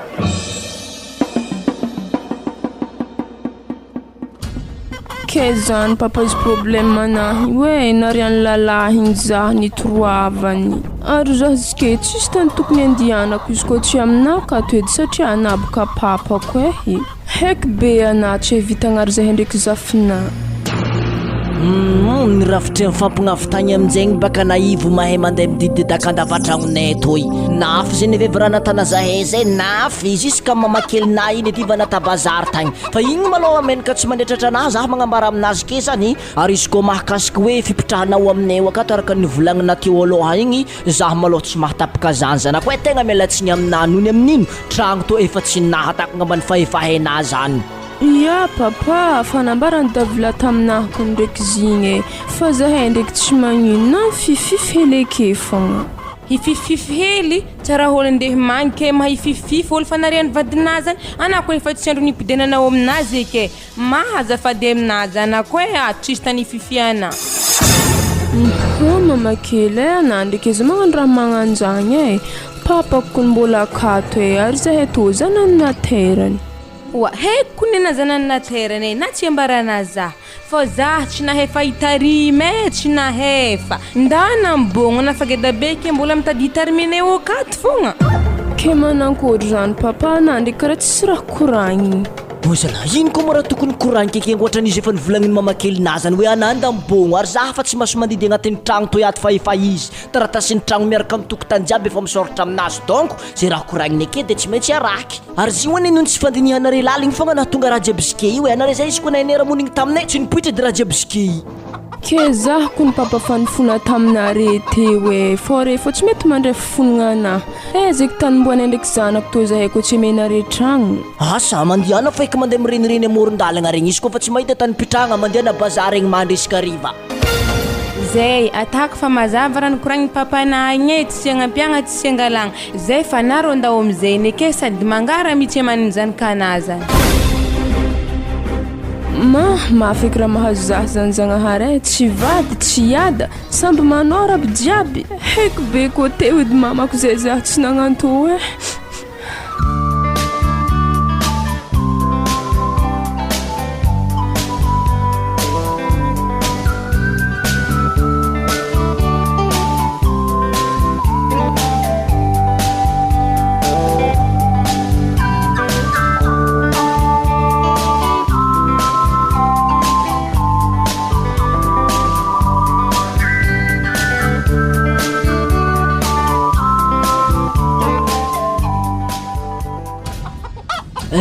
C: Ke zany papa izy problème anahy hoe narian'ny lalahy igny zah nitoroavany. Ary zah zike tsisy tany tokony andianako izy koa tsy aminahy ka ato edy satria anah boka papako e. Heky be anah tsy evitagna ary zahay ndraiky zafinah.
B: Humm ny rafitry mifampignafontagny aminjegny baka naivo mahay mandeha midididaka andavatragnonay toy. Nafy zegny ave raha natana zahay zay nafy jusqu'à mamakelinay iny aty vanata bazary tagny. Fa igny malôha menaka tsy mandeha tratranah zah magnambara aminazy ke zany ary izy koa mahakasiky hoe fipitrahanao aminay ao akato araka ny nivolagnina teo aloha igny zah malôha tsy mahatapaka zany zanako e tegna miala tsiny aminah nony amin'ino tragno tô efa tsy nahataka ngamba ny fahefahenah zany.
C: Ia papa, fa nambaran'i Davila taminahako ndraiky zigny e, fa zahay ndraiky tsy magnino na mififify hely eke fogna.
E: Hififify hely? Tsy raha olo ndeha mangy ke mahay hififify olo fa narian'ny vadinà zany, anà koa efa tsy andro nipidenanao aminazy eke, maha azafady aminà zanako e, ato tsisy tany hififianà.
C: Hum mama kely e, anà ndraiky aza magnano raha magnanjagny e, papako kony mbola akato e, ary zahay tô zanany naterany.
E: Oa, haiko ko nena zanany naterany e, na tsy ambarana zah, fô zah tsy nahefa hitarimy e, tsy nahefa, ndana mibôgna na fa geda be ke mbola mitady hitarimene eo akato fogna.
C: Ke manankory zany papa na ndraiky karaha tsisy raha koragniny.
B: Ô zalahy, ino koa moa raha tokony koragniko eke ankoatran'izy efa novolagnin'i mama kelinah zany hoe anah nda mibôgno ary zah fa tsy maso mandidy agnatin'ny tragno toy ato fa efa izy, taratasin'ny tragno miaraka amin'ny tokotany jiaby efa misoratra aminazy donc ze raha koragniny eke de tsy maintsy araky. Ary izy io anie noho ny tsy fandinihanareo laligny fogna nahatonga raha jiaby zike io e, anareo zay izy koa nahay niara-monigny taminay tsy nipoitra edy raha jiaby zike io.
C: Kezahako ny mpampafany fona taminare teo e, fô re fô tsy mety mandray fifonagna anah. Aiza eky tany omboanay ndraiky zanako tô zahay koa tsy omenare tragno.
B: Asa, mandehana fa eky mandeha mirenireny amoron-dalagna regny, izy koa fa tsy mahita tany pitrahagna mandehana bazary egny mandry isaka hariva.
E: Zay, atako fa mazava raha nikoragnin'i papanah igny e, tsy agnampiagna tsy angalagna. Zay fa na rô ndao amizay neke sady mangara mitsy amaniny zany kana zany.
C: Ma, mafy eky raha mahazo zah zany Zagnahary eh, tsy vady, tsy ada, samby manao aby jiaby, haiko be koa teo edy mamako zay zah tsy nagnanto eh.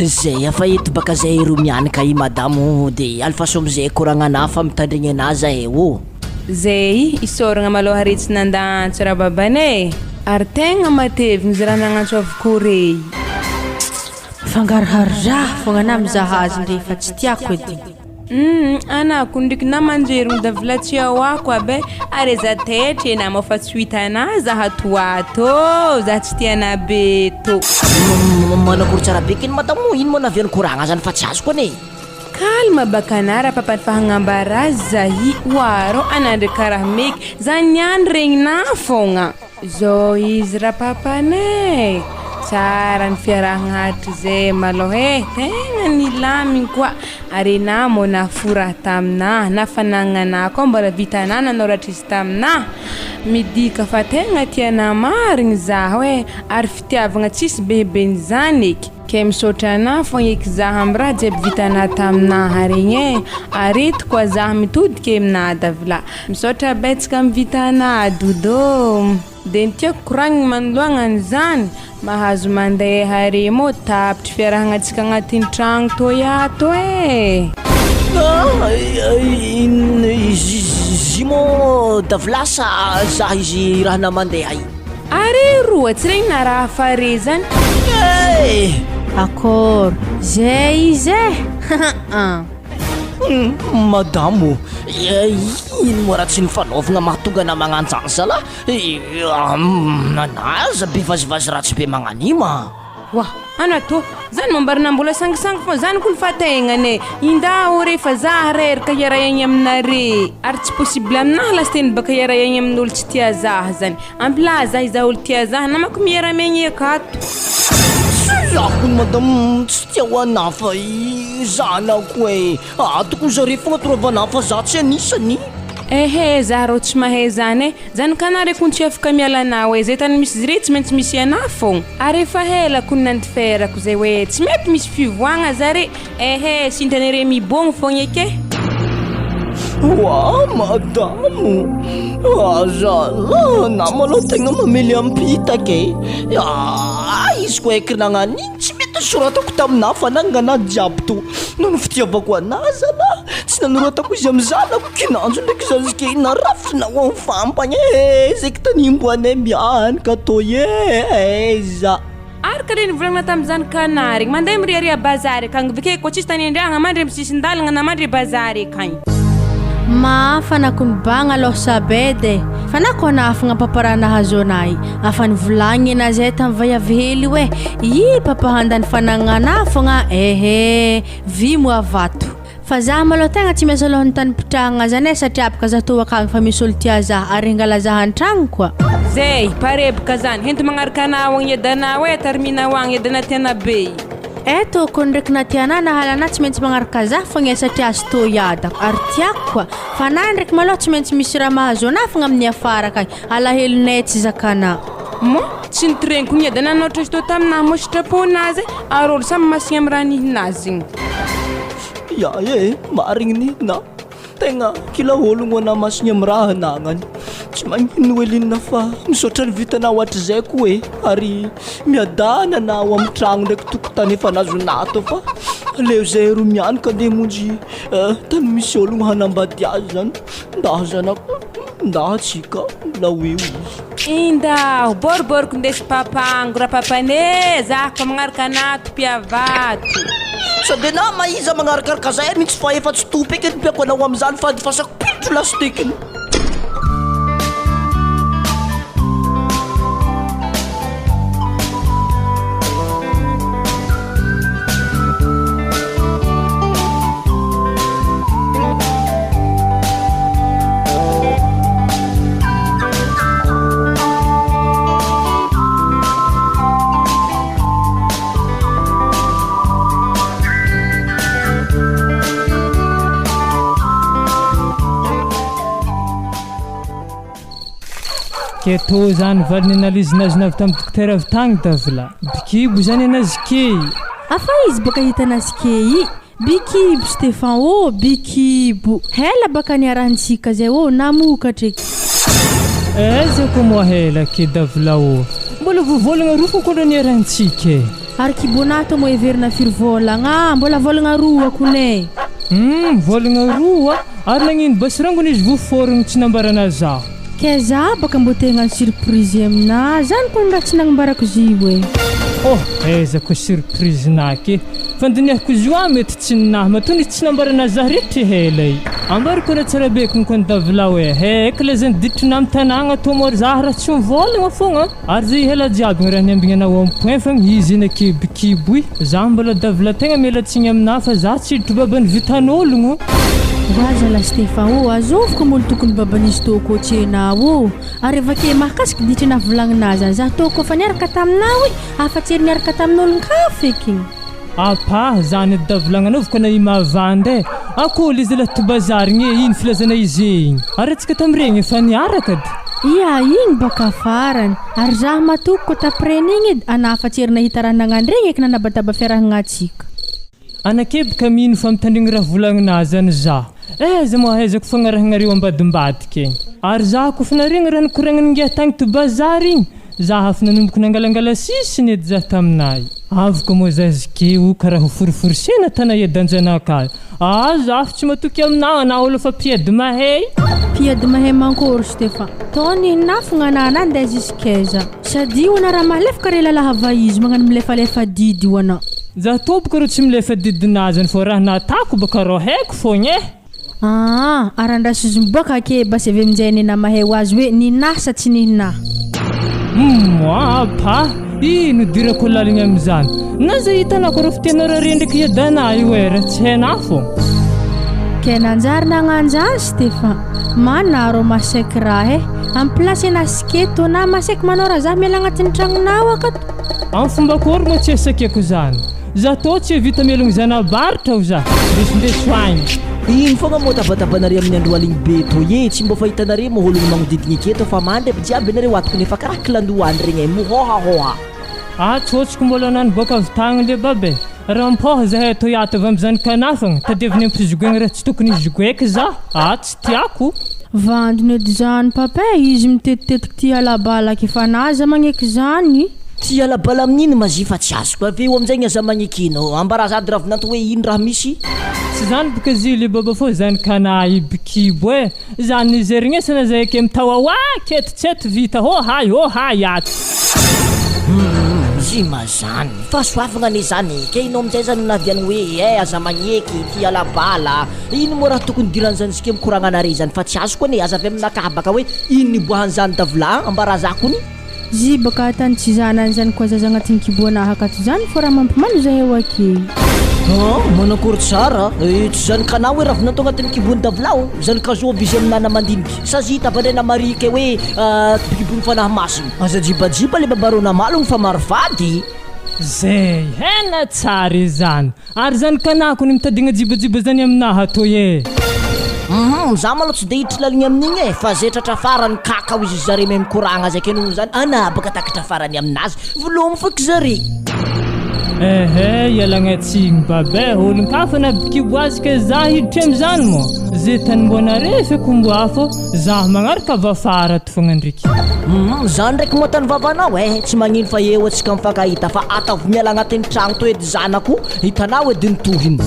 B: Zay afa eto baka zay ro mianaka i madamo de alefaso amizay koragnanah fa mitandregny anah zahay ô.
E: Zay, isaoragna malôha re tsy nandà antso rababanay e! Ary tegna matevigny izy raha nagnantso avokoa rey.
A: Fangaroharo raha fogna na mizaha azy ndre fa tsy tiako edy.
E: Humm anako ndriky na manjerigny da vla tsy ao ako aby e, ary aza taitry e nama fa tsy ho hitanà zah ato ho ato ô, zah tsy tia anà be tô.
B: Manakory tsara be keny madamo, ino moa nahavian'ny koragna zany fa tsy azoko anie.
E: Calme baka na rapapa fa hagnambara azy zahi oaro ana ndry karaha meky za niany regninah fogna. Zao izy rapapanay e! Tsara ny fiarahagna hatrizay malôha e! Tegna nilamigny koa ary enah mô nahafoy raha taminah na fanagnanah koa mbola vitanah nanoratra izy taminah midika fa tegna tianah marigny zaho e! Ary fitiavagna tsisy behiben'izany eky. Kay misaotra anah fogna eky zah am raha jiaby vitanah taminah regny e, ary eto koa zah mitodika aminah Davila, misaotra betsaka am vitanah Dodo, de ny tiako koragniny manoloagna an'izany, mahazo mandeha re moa tapitry fiarahagna-tsika agnatin'ny tragno toy ato e.
B: Izy moa Davila sa zah izy raha na mandeha i?
E: Ary roa tsy regny na raha fa re zany.
B: Eh!
A: Accord, zay izy eh! An.
B: Madamo ô, ino moa raha tsy ny fanaovagna mahatonga anah magnanjany zalah? Aza be vazivazy ratsy be magnan'io ma.
E: Wah! Ana tô, zany mambarana mbola sangisangy fô zany kony fa tegnany e! Indaho re fa zah reraka hiara-hiaigny aminare! Ary tsy possible aminahy lasiteny baka hiara-hiaigny amin'olo tsy tia zah zany! Ampilà zah izaho olo tia zah namako miara-miaigny akato!
B: Tsy zah kony madame tsy tia ho anah fa i zanako e! Ato kony zare fogna toravanah fa zah tsy anisany!
E: Ehe zah rô tsy mahay zany e! Zany ka nare kony tsy afaka miala anao e, zay tany misy zre tsy maintsy misy anah fogna, ary efa ela kony nandiferako zay hoe tsy mety misy fivoagna zare, ehe sintany re mibogno fogna eke.
B: Oa madamo! Azalahy anà malôha tegna mamely ampitaka e! Ah, izy koa haiko nagnano iny tsy mety nosoratako taminà fanagnana jiaby tô noho ny fitiavako anà zalahy, tsy nanoratako izy amy zanako kinanjo ndraiky zazakely narafina ho amy fampagna e, zaiky tanimbo anay mianaka tô e, aiza.
E: Araka le nivolagnina tamin'izany canard igny, mandeha miriaria bazary akagny avy ake koa tsisy tany andragna mandry amy sisin-dalagna na mandry bazary akagny.
A: Mafana ko ny bagna aloha sabed e! Fa na koa nahafagna papa raha nahazo anay, afa nivolagnina zay tamy vaiavy hely io e! I papa handany fanagnana fogna ehe! Vy moa vato. Fa zah malôha tegna tsy miasa alohan'ny tany mpitrahagna zany e satria bka zah tô akagny fa misy olo tia zah ary hangala zah antragno koa.
E: Zay, pareboka zany, hento magnaraka anao agny edanao e, tariminao agny edana tiana be i.
A: Eh tôkony ndraiky na tianà na halanà tsy maintsy magnaraka zah fogna e satria azy tô hiadako ary tiako koa fa anà ndraiky malôha tsy maintsy misy raha mahazo anà fogna amin'ny afara akagny alahelonay tsy zakanà.
E: Moa tsy nitoreniko ny edana nôtra izy tô taminah moa sitrapon'azy e, ary olo samy masigna amy raha nihinazy igny.
B: Ya e, marigny ny na tegna kila ologno ana masigny amy raha anagnany. Tsy magnino Eline fa misaotra ny vitanao hatrizay koa e, ary miadana anao amy tragno ndraiky tokotany efa nazonà tô fa aleo zay ro mianoka andeha hamonjy tany misy ologno hanambady azy zany. Nda zanako, nda tsika, mbola ho eo izy.
E: Indaho, boriboriko ndesy papango rapapane, zah ko magnaraka anato mpiavato.
B: Sao de nama iza magnarakaraka zay mintsy fa efa tsy topy eky ny mpiako anao amizany fa fasako pilotro lastekiny.
H: Ke tô zany valiny analyse nazona avy tamin'ny dokotera avy tagny Davla. Bikibo zany anazy ke.
A: Afa izy baka hitanazy ke i. Bikibo Stefan ô, bikibo. Hela baka niarahantsika zay ô, namokatra eky.
H: Aiza ko moa hela ke Davla ô. Mbola vao volagna roa fô kondro niarahantsika e.
A: Ary kibonà tô moa heverina firy vôlagna, mbola vôlagna roa kone.
H: Humm, vôlagna roa? Ary nagnino basy rangony izy voa forogno tsy nambarana zaho.
A: Kay za baka mbô te hagnano surprise aminà zany kony raha tsy nagnambarako izy io e.
H: Oh, aiza ko surprise nà ke. Fandinihako izy io ah mety tsy ninahy matoa nisy tsy nambarana zah rehetra hela i. Ambarako anao tsara be konko ny davilao e, heky le zany ditrinà am tanagna tô môry zah raha tsy mivôlagna fogna. Ary zay hela jiaby gny raha niambigna anao am point fa gny izy iny akibokibo i. Zah mbola davila tegna miala tsigny aminah fa zah tsy hiditry baban'ny vitan'ologno.
A: Wa zalahy Stepha ô, azovy ko molo tokony baban'izy tô kô tsy enao ô. Ary avake mahakasiky ditrinà volagninà zany zah tô kô fa niaraka taminao i, afa-tsy ery niaraka tamin'olon-kafa eky igny.
H: Apa, zany edy da volagnanaoviko ana i mavandy e! Akoly izy lah tobazary gne iny filazana izy igny? Ary antsika tamiregny efa niaraka dy.
A: Ia, igny baka farany. Ary zah matoky ko tapiren'igny edy ana afa-tsy ery nahita raha nagnandregny eky nanabataba fiarahagnatsika.
H: Anakeboka mino fa mitandregny raha volagninà zany zah. Aiza moa ahaizako fagnarahagnareo ambadimbadika egny. Ary zah kofa naregny raha nikoragnin'ingahy tagny tobazary igny, Za afo nanomboka nangalangala sisiny edy za taminay. Avoka moa za zkeo karaha ho foriforisena tana iadanjanaka ah za afo tsy matoky aminao anao olo fa mpiady mahay.
A: Mpiady mahay mankory Stefan. Tô nihinafogna anah nandeha jusqu'aiza. Sady io anah raha malefaka re lalahy va izy magnano milefalefa didy io anah.
H: Za tompoko rô tsy milefa didinah zany fô raha natako baka rô haiko fogna eh.
A: Aa ary andraso izy miboaka ake basy avy aminjay nena mahay ho azy hoe ninahy sa tsy ninahy.
H: Humm apa! Ino idirako laliny amin'izany? Na zay hitanako reo fitianao raha rendrika hiadana io e, raha tsy hainà fô.
A: Ke nanjary nagnanjany Stefan. Mana arô masaiky raha e. Am place enà siketo na masaiky manao raha zah miala agnatin'ny tragnonao akato.
H: Am fomba akory moa tsy asakeko zany? Za tô tsy vita melogno zana-baritra ao za. Ndesindeso agny.
B: Ino fogna moa tabatabanareo amin'ny andro aligny be toy e? Tsy mbô fahitanareo moa ologno magnodidigny aketo fa mandry aby jiaby anareo ato nefa karaha kilandoany regny e, mihôhahôha.
H: Atsôtsiko mbola naniboaka avy tagny le baba e. Raha mipôha zahay atoy ato avy amizany kanafagna, tadiaviny ampizogoegna raha tsy tokony hizogoeky za, ah tsy tiako.
A: Vandiny edy zany papa e, izy mitetitetiky tia alabala k'efa naza magneky zany.
B: Tia alabala amin'ino ma zy fa tsy azoko, avy eo amizay ny aza magneky ino, ambara zady ravinanto hoe ino raha misy.
H: Tsy zany boka zy le baba fô zany kana hibokibo e. Zany nizerignesana zay eke mitawawa keto tseto vita hô hay hô hay ato.
B: Humm zima zany, fahasoavagna anie zany e, ke ino amizay zany no nahaviany hoe eh aza magneky, tia alabala, ino moa raha tokony hidiran'izany zike mikoragna anare zany fa tsy azoko anie, aza avy aminakahy baka hoe ino niboahan'izany davla an, ambara za kony.
A: Zy baka tany tsy zanany zany koa zaza agnatin'ny kiboanaha akato zany fô raha mampimano zahay ao ake.
B: An! Manakory tsara eh! Tsy zany kanà hoe ravinanto agnatin'ny kibon'i Davilao zany ka zovy izy aminà namandiniky sa zy hita avy andray namarike hoe kibon'ny fanahy masina. Aza jibajiba le babarô namalogno fa maro vady.
H: Zay hena tsara izany. Ary zany kanako ny mitady gnajibajiba zany aminaha atoy e!
B: Hum, za malou tsy de hiditra laligny amin'igny e, fa ze tratra farany kaka ho izy zare mahay mikoragna zay ke noho zany ana baka takatra farany aminazy, volomy foky zare.
H: Ehe, ialagna tsigny baba e, olon-kafa nabikibo azy ke za hiditra amizany moa? Ze tany mbô narefeko mbô afo, za magnaraka avy afara ato fogna ndriky.
B: Humm, za ndraiky moa tany vavanao eh, tsy magnino fa eo atsika mifankahita fa ataovy miala agnatin'ny tragno to edy zanako, hitanao edy ny tohiny.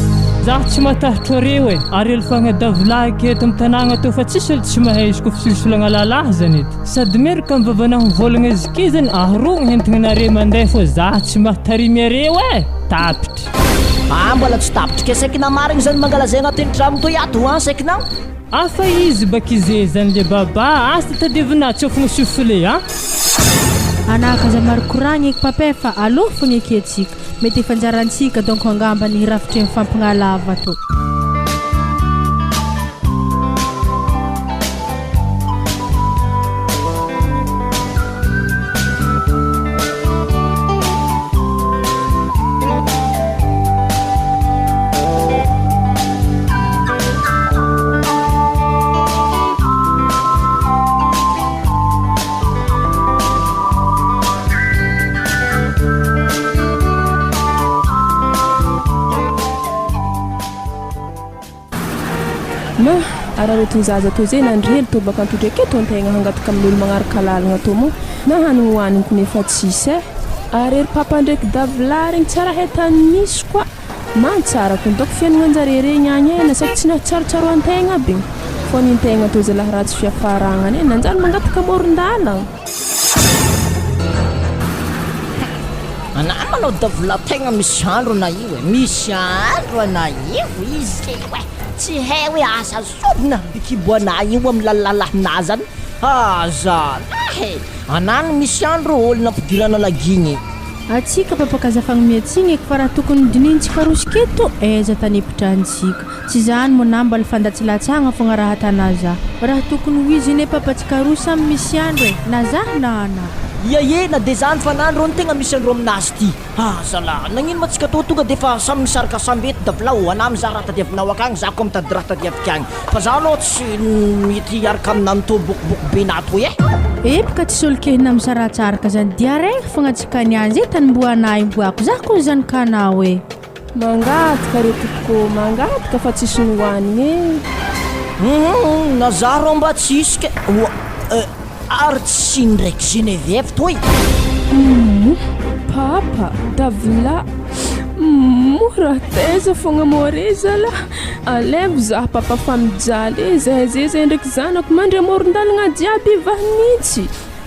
H: Zaho tsy matahotro areo e, ary alefagna davilahy eto am tanagna tô fa tsisy olo tsy mahay izy koa fisolosolagna lalahy zany edy. Sady merika am vavanaho mivolagna izy ky zany ahorogno hentigna nare mandeha fô zaho tsy mahatarimy areo e! Tapitry.
B: Ah mbola tsy tapitry ke saiky na marigny zany mangala zay agnatin'ny tragno toy ato an saiky na.
H: Afa izy bakizé zany le baba asa tadiavina tsofigna soufflé a.
A: Anaka aza maro koragna eky papa fa alou fogna eky atsika. Mety efa anjarantsika donc angamba ny hirafitry mifampigna lava tô.
C: Ma, araraotin'ny zaza toa izay nandry hely toa baka antodraka eto antegna hangataka amin'olo magnaraka lalagna toa moa na hanigny hohaniko nefa tsisy eh. Ary ery papa ndraiky davla regny tsara hay tany misy koa. Man tsara ko doko fiaignananjare regny agny eh, nasaiko tsy nahatsiarotsiaro antegna aby igny. Fô nintegna tô zalahy ratsy fiafaragna eh, nanjary mangataka amorondalagna.
B: Anah manao davola tegna misy andro ana io e, misy andro ana io izy io e, tsy hay hoe asa zovy nahabikibo anah io amy lalalahinah zany, ah zalahy e, anah no misy andro olo nampidirana lagigny.
A: Atsika mpampaka aza fagnomiatsigny eky fa raha tokony dinihintsika roso keto aiza tany ipitrahantsika. Tsy zany moa na mbola fandatsilatsagna fogna raha atanà za. Raha tokony ho izy ine papa tsika roa samy misy andro e, na za na anà.
B: Ia e, na de zany fa na andro ny tegna misy andro aminazy ty. Ah zalah, nagnino ma tsika tô tonga defa samy misaraka samby eto davilao, anà mizaha raha tadiavinao akagny, za koa mitady raha tadiaviko agny. Fa za aloha tsy mety hiaraka aminà tô bokoboko be nà toy e.
A: Epoka tsy solokehina misaratsaraka zany diarera fogna tsika niany zay tany mbo anah imboako za kony zany kanao e.
C: Mangataka re tompoko ô, mangataka fa tsisy nohanigny e.
B: Humm na za rô mba tsisy ke oa eh ary tsy ndraiky Geneviève toy.
C: Humm papa, davla, humm raha taiza fogna mô re zalah, alaivo zah papa fa mijaly e, zahay zay zay ndraiky zanako mandry amoron-dalagna jiaby vahy mihitsy.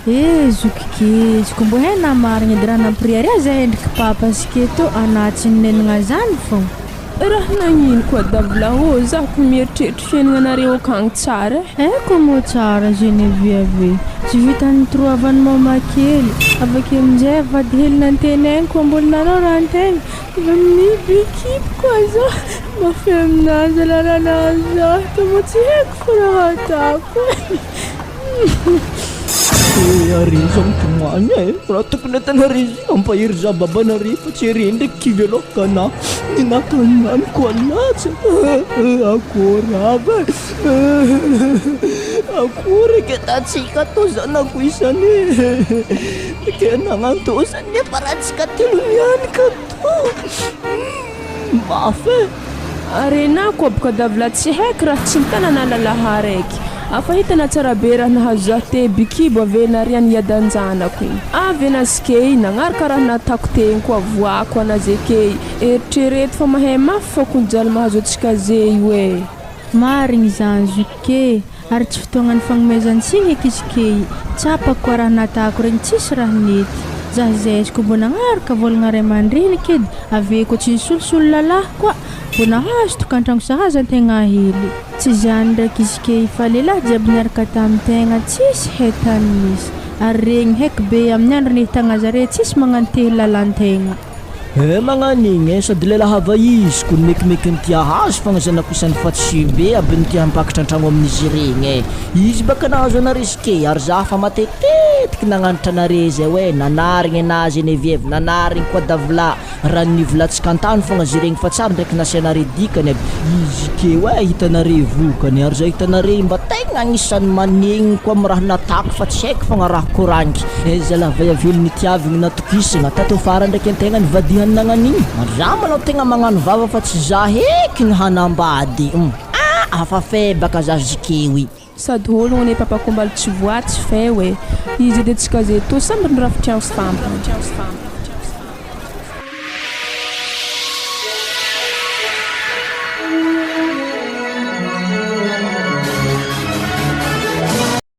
A: Eh zoky keziko mbô hay na marigny edy raha nampiriaria zay endriky papa sy keto anah tsy ninenigna zany fô.
C: Raha nagnino koa davla ô, za ko mieritreritry fiaignanareo akagny tsara e.
A: Haiko moa tsara Geneviève e, tsy vitan'ny torohavan'i mama kely, avake aminjay vady hely nantenainy koa mbola nanao raha antegna, efa mibikiby koa za, mafy aminazy raha nahazo za, tô moa tsy haiko fô raha ataoko e.
B: Eh, are za mitomany e. Raha tokony atanare izy hampahery za babanare fa tsy are ndraiky kivy aloha ka na ny nakanany koa latsa. Akory aby e. Akory ke tatsika to zanako isany e. Ke nagnanto zany nefa raha tsika telo niany ka to. Mafy e.
C: Arenako aby ka davla tsy haiko raha tsy nitanana lalahy araiky. Afa hitana tsara be raha nahazo zaho te bikibo ave nariany iadanjanako igny. Avy anazy key nagnaraka raha natako tegny koa voako anazy ekey. Eritrereto fa mahay mafy fa kony jaly mahazo antsika ze io e.
A: Marigny izany zoky e! Ary tsy fotoagnan'ny fagnomezan-tsiny eky izy key. Tsapako koa raha natako regny tsisy raha nety. Zah zesiko mbô nagnaraka vôlagna ray aman-dreniky edy, avy eo koa tsy nisolosolo lalahy koa, mbô nahazo tokantragno sahaza antegna hely. Tsy zany ndraiky izy key fa lehilahy jiaby niaraka tamin-tegna tsisy hay tany nisy. Ary regny heky be amin'ny andro nihitagna zare tsisy magnantehy lalan-tegna.
B: Eh magnan'igny eh, sady lehilahy hava izy ko nimekimeky ny tia hahazo fogna zanako isany fa tsy be aby ny tia hampakatra antragno amin'izy iregny eh, izy baka nahazo anare ske ary za fa matetetiky nagnanatra anare zay hoe nanarigny anazy ene vievy nanarigny koa davla raha nivolatsika antany fogna zy regny fa tsary ndraiky nasianare dikany aby izy keo eh hitanare vokany ary za hitanare mba tegna agnisan'ny manegny koa am raha natako fa tsy haiko fogna raha koragniky eh zalah vaiavelo nitiavigny Tokisagna tato afara ndraiky antegna nivadihany nagnan'igny ary za manao tegna magnano vava fa tsy za heky ny hanambady hum ah hafa fe baka za zikeoy.
C: Sady ologno anie papa ko mbal tsy voa tsy feo e! Izy edy antsika ze to samby nirafitry anfampany.